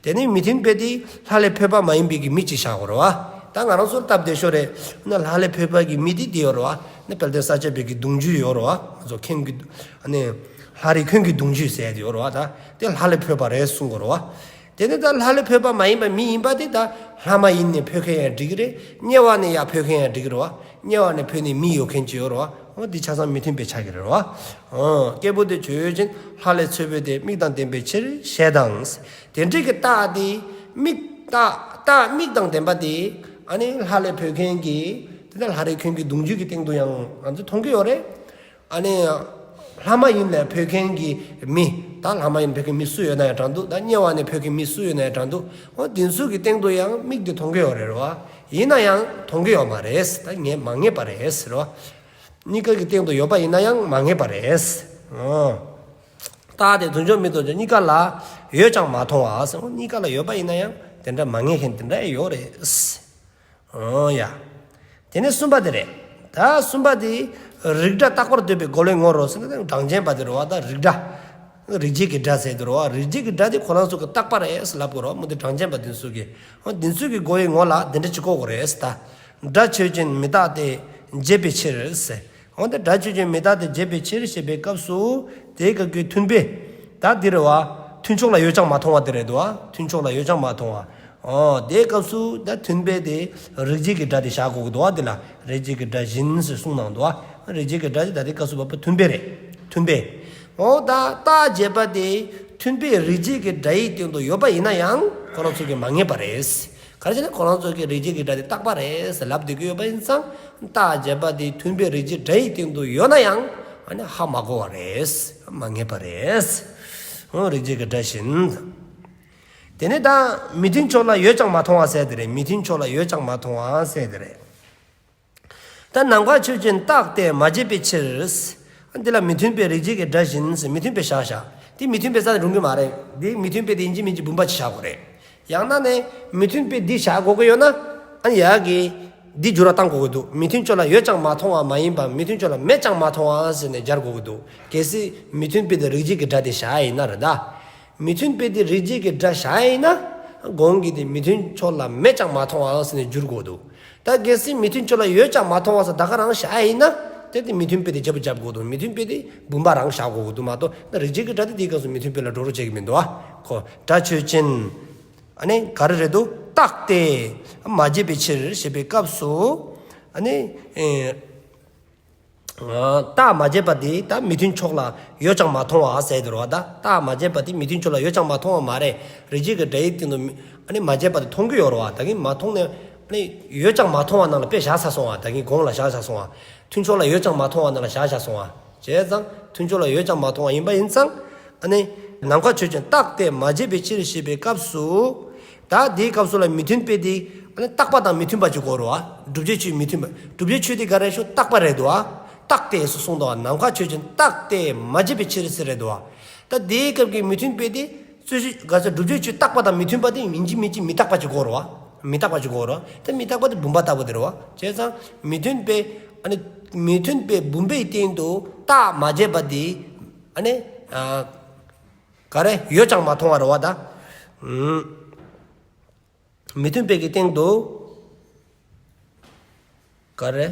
དེ་ནི་མི་མཐུན་པའི་དེ་ལྷ་ལས་འཕོས་པ་མ་ཡིན་པའི་གི་མི་གཅིག་བཞག་དགོས་རེད་བ། ད་ང་རང་ཚོར་སྟབས་བདེ་ཤོས་རེད། ན་ལྷ་ལས་འཕོས་པ་གི་མི་དེ་དེ་ཡོད་རེད་བ། ན་དཔལ་ལྡན་ས་སྐྱ་པའི་གི་གདུང་རྒྱུད་ཡོད་རེད་བ། ང་ཚོ་མཁན་གི། ཨ་ནི། ལྷ་རིགས་མཁན་གྱི་གདུང་རྒྱུད་ཟེར་དེ་ཡོད་རེད་བ། ད་དེ་ལྷ་ལས་འཕོས་པ་རེད་གསུང་དགོས་རེད་བ། དེ་ནི་ད་ལྷ་ལས་འཕོས་པ་མ་ཡིན་པ་མི་ཡིན་པ་དེ་ད་ལྷ་མ་ཡིན་ནས་འཕོས་མཁན་ཡང་འགྲིག་གི་རེད། དམྱལ་བ་ནས་ཡང་འཕོས་མཁན་ཡང་འགྲིག་གི་རེད་བ། དམྱལ་བ་ནས་འཕོས་ནས་མི་ཡོད་མཁན་ཅིག་ཡོད་རེད་བ། འོ་འདི་ཆ་ཚང་མི་མཐུན་པའི་ཆ་གི་རེད་བ། འོ་སྐྱེས་བུ་དེ་ཆོས་ཅན། ལྷ་ལས་ཚེ་འཕོས་ཏེ་མིག་དང་ལྡན་པའི་ཕྱིར་ཞེས་དང་། དེ་འདྲའི་གི་རྟགས་དེ་མིག་རྟགས་རྟགས་མིག་དང་ལྡན་པ་དེ་ཨ་ནི་ལྷ་ལས་འཕོས་མཁན་གྱི་དེ་ལྟར་ལྷ་རིགས་མཁན་གྱི་གདུང་རྒྱུད་ཀྱི་སྟེང་དུ་ཡང་ང་ཚོ་མཐོང་གི་ཡོད་རེད། ཨ་ནི། ལྷ་མ་ཡིན་ལས་འཕོས་མཁན་གྱི་མི། ད་ལྷ་མ་ཡིན་འཕོས་མཁན་མི་སུ་ཡོད་ན་ཡང་འདྲ་འདུག། ད་དམྱལ་བ་ནས་འཕོས་མཁན་མི་སུ་ཡོད་ན་ཡང་འདྲ་འདུག། འོ་དེ་ཚོ་གི་སྟེང་དུ་ཡང་མིག་དེ་མཐོང་གི་ཡོད་རེད་བ། ཡིན་ན་ཡང་མཐོང་གི་ཡོད་མ་རེད། ད་ངས་མ་ངེས་པ་རེད་ཟེར་བ། གཉིས་ཀ་གི་སྟེང་དུ་ཡོད་པ་ཡིན་ན་ཡང་མ་ངེས་པ་རེད། འོ། རྟགས་དེ་མཐུན་ཕྱོགས་མི་མཐུན་ཕྱོགས་གཉིས་ཀ་ལ་ཡོད་ཀྱང་མ་མཐོང་བ་ཟེར། འོ་གཉིས་ཀ་ལ་ཡོད་པ་ཡིན་ན་ཡང་དེ་འདྲ་མ་ངེས་མཁན་དེ་འདྲ་ཡོད་རེད། འོ་ཡ། དེ་ནས་གསུམ་པ་དེ་རེད། ད་གསུམ་པ་དེ་རིགས་འདྲ་རྟག་པར་འདོད་པའི་རྒོལ་བའི་ངོར་རོ་ཟེར་ན་གྲངས་ཅན་པ་དེ་རེད་བ། ད་རིགས་འདྲ། རིགས་འབྱེད་ཀྱི་སྒྲ་ཟེར་དེ་རེད་བ། རིགས་འབྱེད་ཀྱི་སྒྲ་དེ་ཁོ་རང་ཚོ་གི་རྟག་པ་རེད་ཟེར་ལབ་དགོས་རེད་བ། མུ་སྟེགས་གྲངས་ཅན་པ་དེ་ཚོ་གི། འོ་དེ་ཚོ་གི་རྒོལ་བའི་ངོ་ལ་དེ་འདྲ་ཅིག་བཀོད་དགོས་རེད་ཟེར། ད་སྒྲ་ཆོས་ཅན་མི་རྟག་སྟེ་འབྱེད་པའི་ཕྱིར་ཟེར། འོ་ད་སྒྲ་ཆོས་ཅན་མི་རྟག་སྟེ་འབྱེད་པའི་ཕྱིར་ཞེས་པའི་སྐབས་སུ་དེའི་སྐབས་ཀྱི་མཐུན་དཔེ། ད་འདི་རེད་བ། མཐུན་ཕྱོགས་ལ་ཡོད་ཀྱང་མ་མཐོང་བ་དེ་རེད་དོ། མཐུན་ཕྱོགས་ལ་ཡོད་ཀྱང་མ་མཐོང་བ། འོ་དེའི་སྐབས་སུ་ད་མཐུན་དཔེ་དེ་རིགས་འབྱེད་ཀྱི་སྒྲ་དེ་བཞག་དགོས་ཀྱི་འདུག་བ། དེ་ལ་རིགས་འབྱེད་ཀྱི་སྒྲ་བཞིན་ཟེར་གསུངས་གནང་འདུག་བ། རིགས་འབྱེད་ཀྱི་སྒྲ་དེ་ད་དེའི་སྐབས་སུ་བབ་པ་མཐུན་དཔེ་རེད། མཐུན་དཔེ། འོ་ད་རྟགས་འབྱེད་པ་དེ་མཐུན་དཔེ་རིགས་འབྱེད་ཀྱི་སྒྲ་ཡི་སྟེང་དུ་ཡོད་པ་ཡིན་ན་ཡང་ཁོ་རང་ཚོ་གིས་མ་ངེས་པ་རེད། ག་རེ་བྱས་ན་ཁོ་རང་ཚོ་གིས་རིགས་འབྱེད་ཀྱི་སྒྲ་དེ་རྟག་པ་རེད་ཟེར་ལབ་བསྡད་ཀྱི་ཡོད་པ་ཡིན་ཙང་། རྟགས་འབྱེད་པ་དེ་མཐུན་དཔེ་རིགས་འབྱེད་སྒྲ་ཡི་སྟེང་དུ་ཡོད་ན་ཡང་ཨ་ནི་ཧ་མ་གོ་བ་རེད། མ་ངེས་པ་རེད། འོ་རིགས་འབྱེད་ཀྱི་སྒྲ་བཞིན། དེ་ནས་ད་མི་མཐུན་ཕྱོགས་ལ་ཡོད་ཀྱང་མ་མཐོང་བ་ཟེར་དེ་རེད། མི་མཐུན་ཕྱོགས་ལ་ཡོད་ཀྱང་མ་མཐོང་བ་ཟེར་དེ་རེད། ད་ནམ་མཁའ་ཆོས་ཅན་རྟག་སྟེ་མ་བྱས་པའི་ཕྱིར། ཨ་འདི་ལ་མི་མཐུན་དཔེ་རིགས་གཅིག་གི་སྒྲ་བཞིན་ཟེར་མི་མཐུན་དཔེ་བཞག་བཞག་འདི་མི་མཐུན་དཔེ་རྩ་ནས་རུང་གི་མ་རེད། འདི་མི་མཐུན་དཔེ་འདི་ཡིན་གཅིག་མིན་གཅིག་བུམ་པ་ཅིག་བཞག་དགོས་རེད། ཡང་ན་ནས་མི་མཐུན་དཔེ་འདི་བཞག་དགོས་ཀྱི་ཡོད་ན། ཨ་ནི་ཡ་གི་འདི་འགྱུར་བ་བཏང་དགོས་ཀྱི་འདུག་མི་མཐུན་ཕྱོགས་ལ་ཡོད་ཀྱང་མ་མཐོང་བ་མ་ཡིན་པ་མི་མཐུན་ཕྱོགས་ལ་མེད་ཀྱང་མ་མཐོང་བ་ཟེར་ནས་སྦྱར་དགོས་ཀྱི་འདུག་གལ་སྲིད་མི་མཐུན་དཔེ་འདི་རིགས་གཅིག་གི་སྒྲ་དེ་བཞག་ཡིན་ན་རེད་ད། མི་མཐུན་དཔེ་འདི་རིགས་གཅིག་གི་སྒྲ་བཞག་ཡིན་ན། གོང་གི་དེ་མི་མཐུན་ཕྱོགས་ལ་མེད་ཀྱང་མ་མཐོང་བ་ཟེར་ནས་སྦྱར་དགོས་འདུག་ད་གལ་སྲིད་མི་མཐུན་ཕྱོགས་ལ་ཡོད་ཀྱང་མ་མཐོང་བ་ཟེར་ད་ག་རང་བཞག་ཡིན་ན། དེ་དེ་མི་མཐུན་དཔེ་དེ་བརྗེ་པོ་རྒྱབ་དགོས་འདུག་མི་མཐུན་དཔེ་དེ་བུམ་པ་རང་བཞག་དགོས་འདུག་མ་གཏོགས་ད་རིགས་གཅིག་གི་སྒྲ་དེ་དེའི་སྐབས་སུ་མི་མཐུན་དཔེ་ལ་འགྲོ་རོགས་བྱེད་ཀྱི་མི་འདུག་ཨ། ཁོ་སྒྲ་ཆོས་ཅན། ཨ་ནི་ག་རེ་རེད་འདུག་རྟག་སྟེ་མ་བརྗོད་པའི་ཕྱིར་ཞེས་པའི་སྐབས་སུ། ཨ་ནི་ཨེ། རྟགས་མ་བརྗོད་པ་དེ་ད་མི་མཐུན་ཕྱོགས་ལ་ཡོད་ཀྱང་མ་མཐོང་བ་ཟེར་དེ་རེད་བ། ད་རྟགས་མ་བརྗོད་པ་དེ་མི་མཐུན་ཕྱོགས་ལ་ཡོད་ཀྱང་མ་མཐོང་བ་མ་རེད། རིགས་གཅིག་གི་སྒྲ་ཡི་སྟེང་དུ་མི་ཨ་ནི་མ་བརྗོད་པ་དེ་མཐོང་གི་ཡོད་རེད་བ། ད་གིན་མ་མཐོང་ནས་ཨ་ནི་ཡོད་ཀྱང་མ་མཐོང་བ་ནང་ལ་དཔེ་བཞག་ཚར་སོང་བ། ད་གིན་གོང་ལ་བཞག་ཚར་སོང་བ། མཐུན་ཕྱོགས་ལ་ཡོད་ཀྱང་མ་མཐོང་བ་ནང་ལ་བཞག་བཞག་སོང་བ། བྱས་ཙང་མཐུན་ཕྱོགས་ལ་ཡོད་ཀྱང་མ་མཐོང་བ་ཡིན་པ་ཡིན་ཙང་། ཨ་ནི་ནམ་མཁའ་ཆོས་ཅན་རྟག་སྟེ་མ་བརྗོད་པའི་ཕྱིར་ཞེས་པའི་སྐབས་སུ། ད་དེའི་སྐབས་སུ་ལ་མི་མཐུན་དཔེ་དེ་ཨ་ནི་རྟག་པ་དང་མི་མཐུན་པ་ཅིག་དགོས་རེད་བ། བསྒྲུབ་བྱའི་ཆོས་མི་མཐུན་པ། བསྒྲུབ་བྱའི་ཆོས་དེ་ག་རེ་ཞུ་རྟག་པ་རེད་དོ་བ། རྟག་སྟེ་སུ་གསུངས་དོ་བ། ནམ་མཁའ་ཆོས་ཅན་རྟག་སྟེ་མ་བརྗོད་པའི་ཕྱིར་ཟེར་རེད་དོ་བ། ད་དེའི་སྐབས་ཀྱི་མི་མཐུན་དཔེ་དེ་རྩོད་གཞི་ག་ཚོད་བསྒྲུབ་བྱའི་ཆོས་རྟག་པ་དང་མི་མཐུན་པ་དེ་ཡིན་གཅིག་མིན་གཅིག་མི་རྟག་པ་ཅིག་དགོས་རེད་བ། མི་རྟག་པ་ཅིག་དགོས་རེད་བ། ད་མི་རྟག་པ་དེ་བུམ་པ་ལྟ་བུ་དེ་རེད་བ། བྱས་ཙང་མི་མཐུན་དཔེ་ཨ་ནི་མི་མཐུན་དཔེ་བུམ་པའི་སྟེང་དུ་རྟགས་མ་བརྗོད་པ་དེ་ཨ་ནི་ཨ། ག་རེ་ཡོད་ཀྱང་མ་མཐོང་བ་རེད་བ་ད། ཨུམ། མི་མཐུན་དཔེ་གི་སྟེང་དུ། ག་རེ།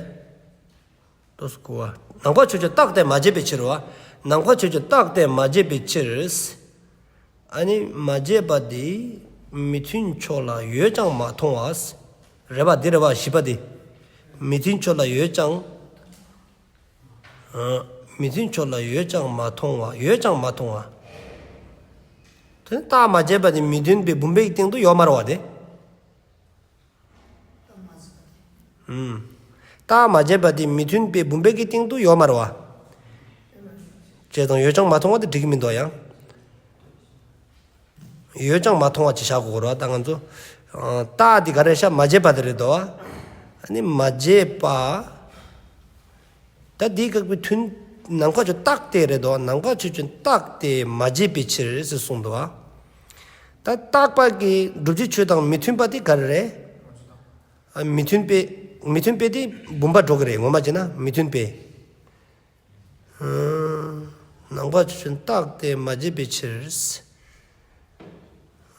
ཏོག་ཙམ་གོ་བ། ནམ་མཁའ་ཆོས་ཅན་རྟག་སྟེ་མ་བརྗོད་པའི་ཕྱིར་བ། ནམ་མཁའ་ཆོས་ཅན་རྟག་སྟེ་མ་བརྗོད་པའི་ཕྱིར། ཨ་ནི་མ་བརྗོད་པ་འདི་མི་མཐུན་ཕྱོགས་ལ་ཡོད་ཀྱང་མ་མཐོང་བ། རེད་བ་འདི་རེད་བ་བཞི་པ་འདི། མི་མཐུན་ཕྱོགས་ལ་ཡོད་ཀྱང་། ཨ། མི་མཐུན་ཕྱོགས་ལ་ཡོད་ཀྱང་མ་མཐོང་བ། ཡོད་ཀྱང་མ་མཐོང་བ། དེ་ནི་རྟགས་མ་བརྗོད་པ་དེ་མི་མཐུན་དཔེ་བུམ་པའི་སྟེང་དུ་ཡོད་མ་རེད་བ་དེ། ཨུམ། རྟགས་མ་བརྗོད་པ་དེ་མི་མཐུན་དཔེ་བུམ་པའི་གི་སྟེང་དུ་ཡོད་མ་རེད་བ། བྱས་ཙང་ཡོད་ཀྱང་མ་མཐོང་བ་དེ་འགྲིག་གི་མི་འདུག་ཡང་། ཡོད་ཀྱང་མ་མཐོང་བ་ཅིག་བཞག་དགོས་རེད་བ་ད་ང་ཚོ། ཨ། རྟགས་འདི་ག་རེ་བཞག་མ་བརྗོད་པ་དེ་རེད་དོ། ཨ་ནི་མ་བརྗོད་པ། ད་འདི་སྐབས་ཀྱི་མཐུན། ནམ་མཁའ་ཆོས་རྟག་སྟེ་རེད་དོ། ནམ་མཁའ་ཆོས་ཅན་རྟག་སྟེ་མ་བརྗོད་པའི་ཕྱིར་ཟེར་གསུངས་འདུག་བ། ད་རྟག་པ་གི་བསྒྲུབ་བྱའི་ཆོས་དང་མི་མཐུན་པ་དེ་ག་རེ་རེད། ཨ། མི་མཐུན་དཔེ། མི་མཐུན་དཔེ་དེ་བུམ་པ་འགྲོ་གི་རེད་ངོ་མ་བྱས་ན་མི་མཐུན་དཔེ། ནམ་མཁའ་ཆོས་ཅན་རྟག་སྟེ་མ་བརྗོད་པའི་ཕྱིར།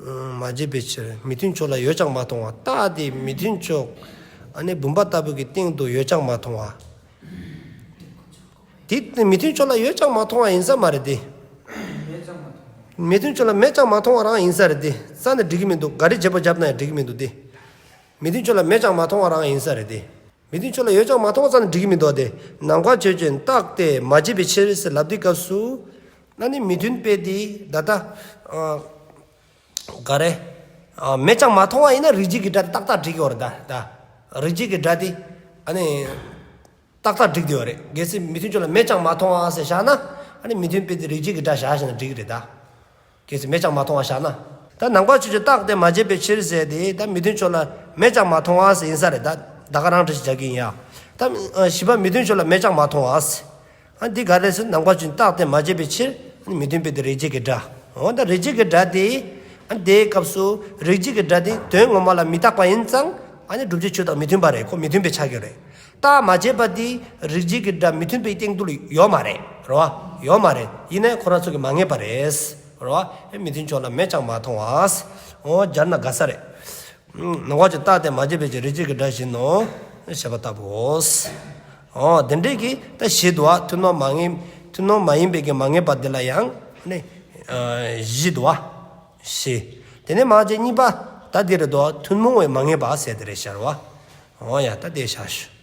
མ་བརྗོད་པའི་ཕྱིར་མི་མཐུན་ཕྱོགས་ལ་ཡོད་ཀྱང་མ་མཐོང་བ། རྟགས་དེ་མི་མཐུན་ཕྱོགས་ཨ་ནི་བུམ་པ་ལྟ་བུ་གི་སྟེང་དུ་ཡོད་ཀྱང་མ་མཐོང་བ། དེ་མི་མཐུན་ཕྱོགས་ལ་ཡོད་ཀྱང་མ་མཐོང་བ་ཡིན་ས་མ་རེད་དེ། མི་མཐུན་ཕྱོགས་ལ་མེད་ཀྱང་མ་མཐོང་བ་རང་ཡིན་ས་རེད་དེ། རྩ་ནས་འགྲིག་གི་མི་འདུག་ག་རེ་བརྗེ་པོ་བརྒྱབ་ན་ཡང་འགྲིག་གི་མི་འདུག་དེ། མི་མཐུན་ཕྱོགས་ལ་མེད་ཀྱང་མ་མཐོང་བ་རང་ཡིན་ས་རེད་དེ། མི་མཐུན་ཕྱོགས་ལ་ཡོད་ཀྱང་མ་མཐོང་བ་ཙམ་ནི་འགྲིག་གི་མི་འདུག་སྟེ། ནམ་མཁའ་ཆོས་ཅན་རྟག་སྟེ་མ་བརྗོད་པའི་ཕྱིར་ཟེར་ལབ་དུས་སྐབས་སུ། ཨ་ནི་མི་མཐུན་དཔེ་འདི་ད་ལྟ། ཨ། ག་རེ། ཨ། མེད་ཀྱང་མ་མཐོང་བ་ཡིན་ན་རིགས་གཅིག་གི་སྒྲ་དེ་ཏག་ཏག་འགྲིག་གི་ཡོད་རེད་ད། ད། རིགས་གཅིག་གི་སྒྲ་དེ། ཨ་ནི། ཏག་ཏག་འགྲིག་བསྡད་ཡོད་རེད། གལ་སྲིད་མི་མཐུན་ཕྱོགས་ལ་མེད་ཀྱང་མ་མཐོང་བ་ཟེར་བཞག་ན། ཨ་ནི་མི་མཐུན་དཔེ་དེ་རིགས་གཅིག་གི་སྒྲ་བཞག་བཞག་ན་འགྲིག་གི་རེད་ད། གལ་སྲིད་མེད་ཀྱང་མ་མཐོང་བ་བཞག་ན། ད་ནམ་མཁའ་ཆོས་ཅན་རྟག་སྟེ་མ་བརྗོད་པའི་ཕྱིར་ཟེར་དེ་ད་མི་མཐུན་ཕྱོགས་ལ་མེད་ཀྱང་མ་མཐོང་བ་ཟེར་ཡིན་ས་རེད་ད། ད་ག་རང་འགྲེལ་བཤད་རྒྱག་གི་ཡིན་ཡ། ད་བཞི་པ་མི་མཐུན་ཕྱོགས་ལ་མེད་ཀྱང་མ་མཐོང་བ་ཟེར། ཨ་འདི་ག་རེ་ཟེར་ནམ་མཁའ་ཆོས་ཅན་རྟག་སྟེ་མ་བརྗོད་པའི་ཕྱིར་ཨ་ནི་མི་མཐུན་དཔེ་དེ་རིགས་གཅིག་གི་སྒྲ། འོ་ད་རིགས་གཅིག་གི་སྒྲ་དེ་ཨ་དེའི་སྐབས་སུ་རིགས་གཅིག་གི་སྒྲ་དེ་དོན་ངོ་མ་ལ་མི་རྟག་པ་ཡིན་ཙང་ཨ་ནི་བསྒྲུབ་བྱའི་ཆོས་དང་མི་མཐུན་པ་རེད། ཁོ་མི་མཐུན་དཔེ་ཆགས་ཀྱི་རེད། རྟགས་མ་བརྗོད་པ་དེ་རིགས་གཅིག་གི་སྒྲ་མི་མཐུན་དཔེའི་སྟེང་དུ་ཡོད་མ་རེད། རེད་བ། ཡོད་མ་རེད། ཡིན་ནའི་ཁོ་རང་ཚོ་གིས་མ་ངེས་པ་རེད། རེད་བ། ཨེ་མི་མཐུན་ཕྱོགས་ལ་མེད་ཀྱང་མ་མཐོང་བ། འོ་སྦྱར་ན་དགའ་ས་རེད། ནམ་མཁའ་ཆོས་ཅན་རྟག་སྟེ་མ་བརྗོད་པའི་ཕྱིར་རིགས་གཅིག་གི་སྒྲ་བཞིན་ནོ། ཞེས་པ་ལྟ་བུའོ། འོ་དེ་འདྲའི་གི་ད་བཞི་འདུག་བ། ཐུན་མོང་མ་ངེས། ཐུན་མོང་མ་ཡིན་པའི་གི་མ་ངེས་པ་འདི་ལ་ཡང་ནི། ཨ། བཞི་འདུག་བ། བཞི། དེ་ནས་མ་བྱས་གཉིས་པ། ད་འདི་རེད་དོ། ཐུན་མོང་བའི་མ་ངེས་པ་ཟེར་དེ་རེད་ཤར་བ། འོ་ཡ་ད་དེ་བཞག་ཞུ།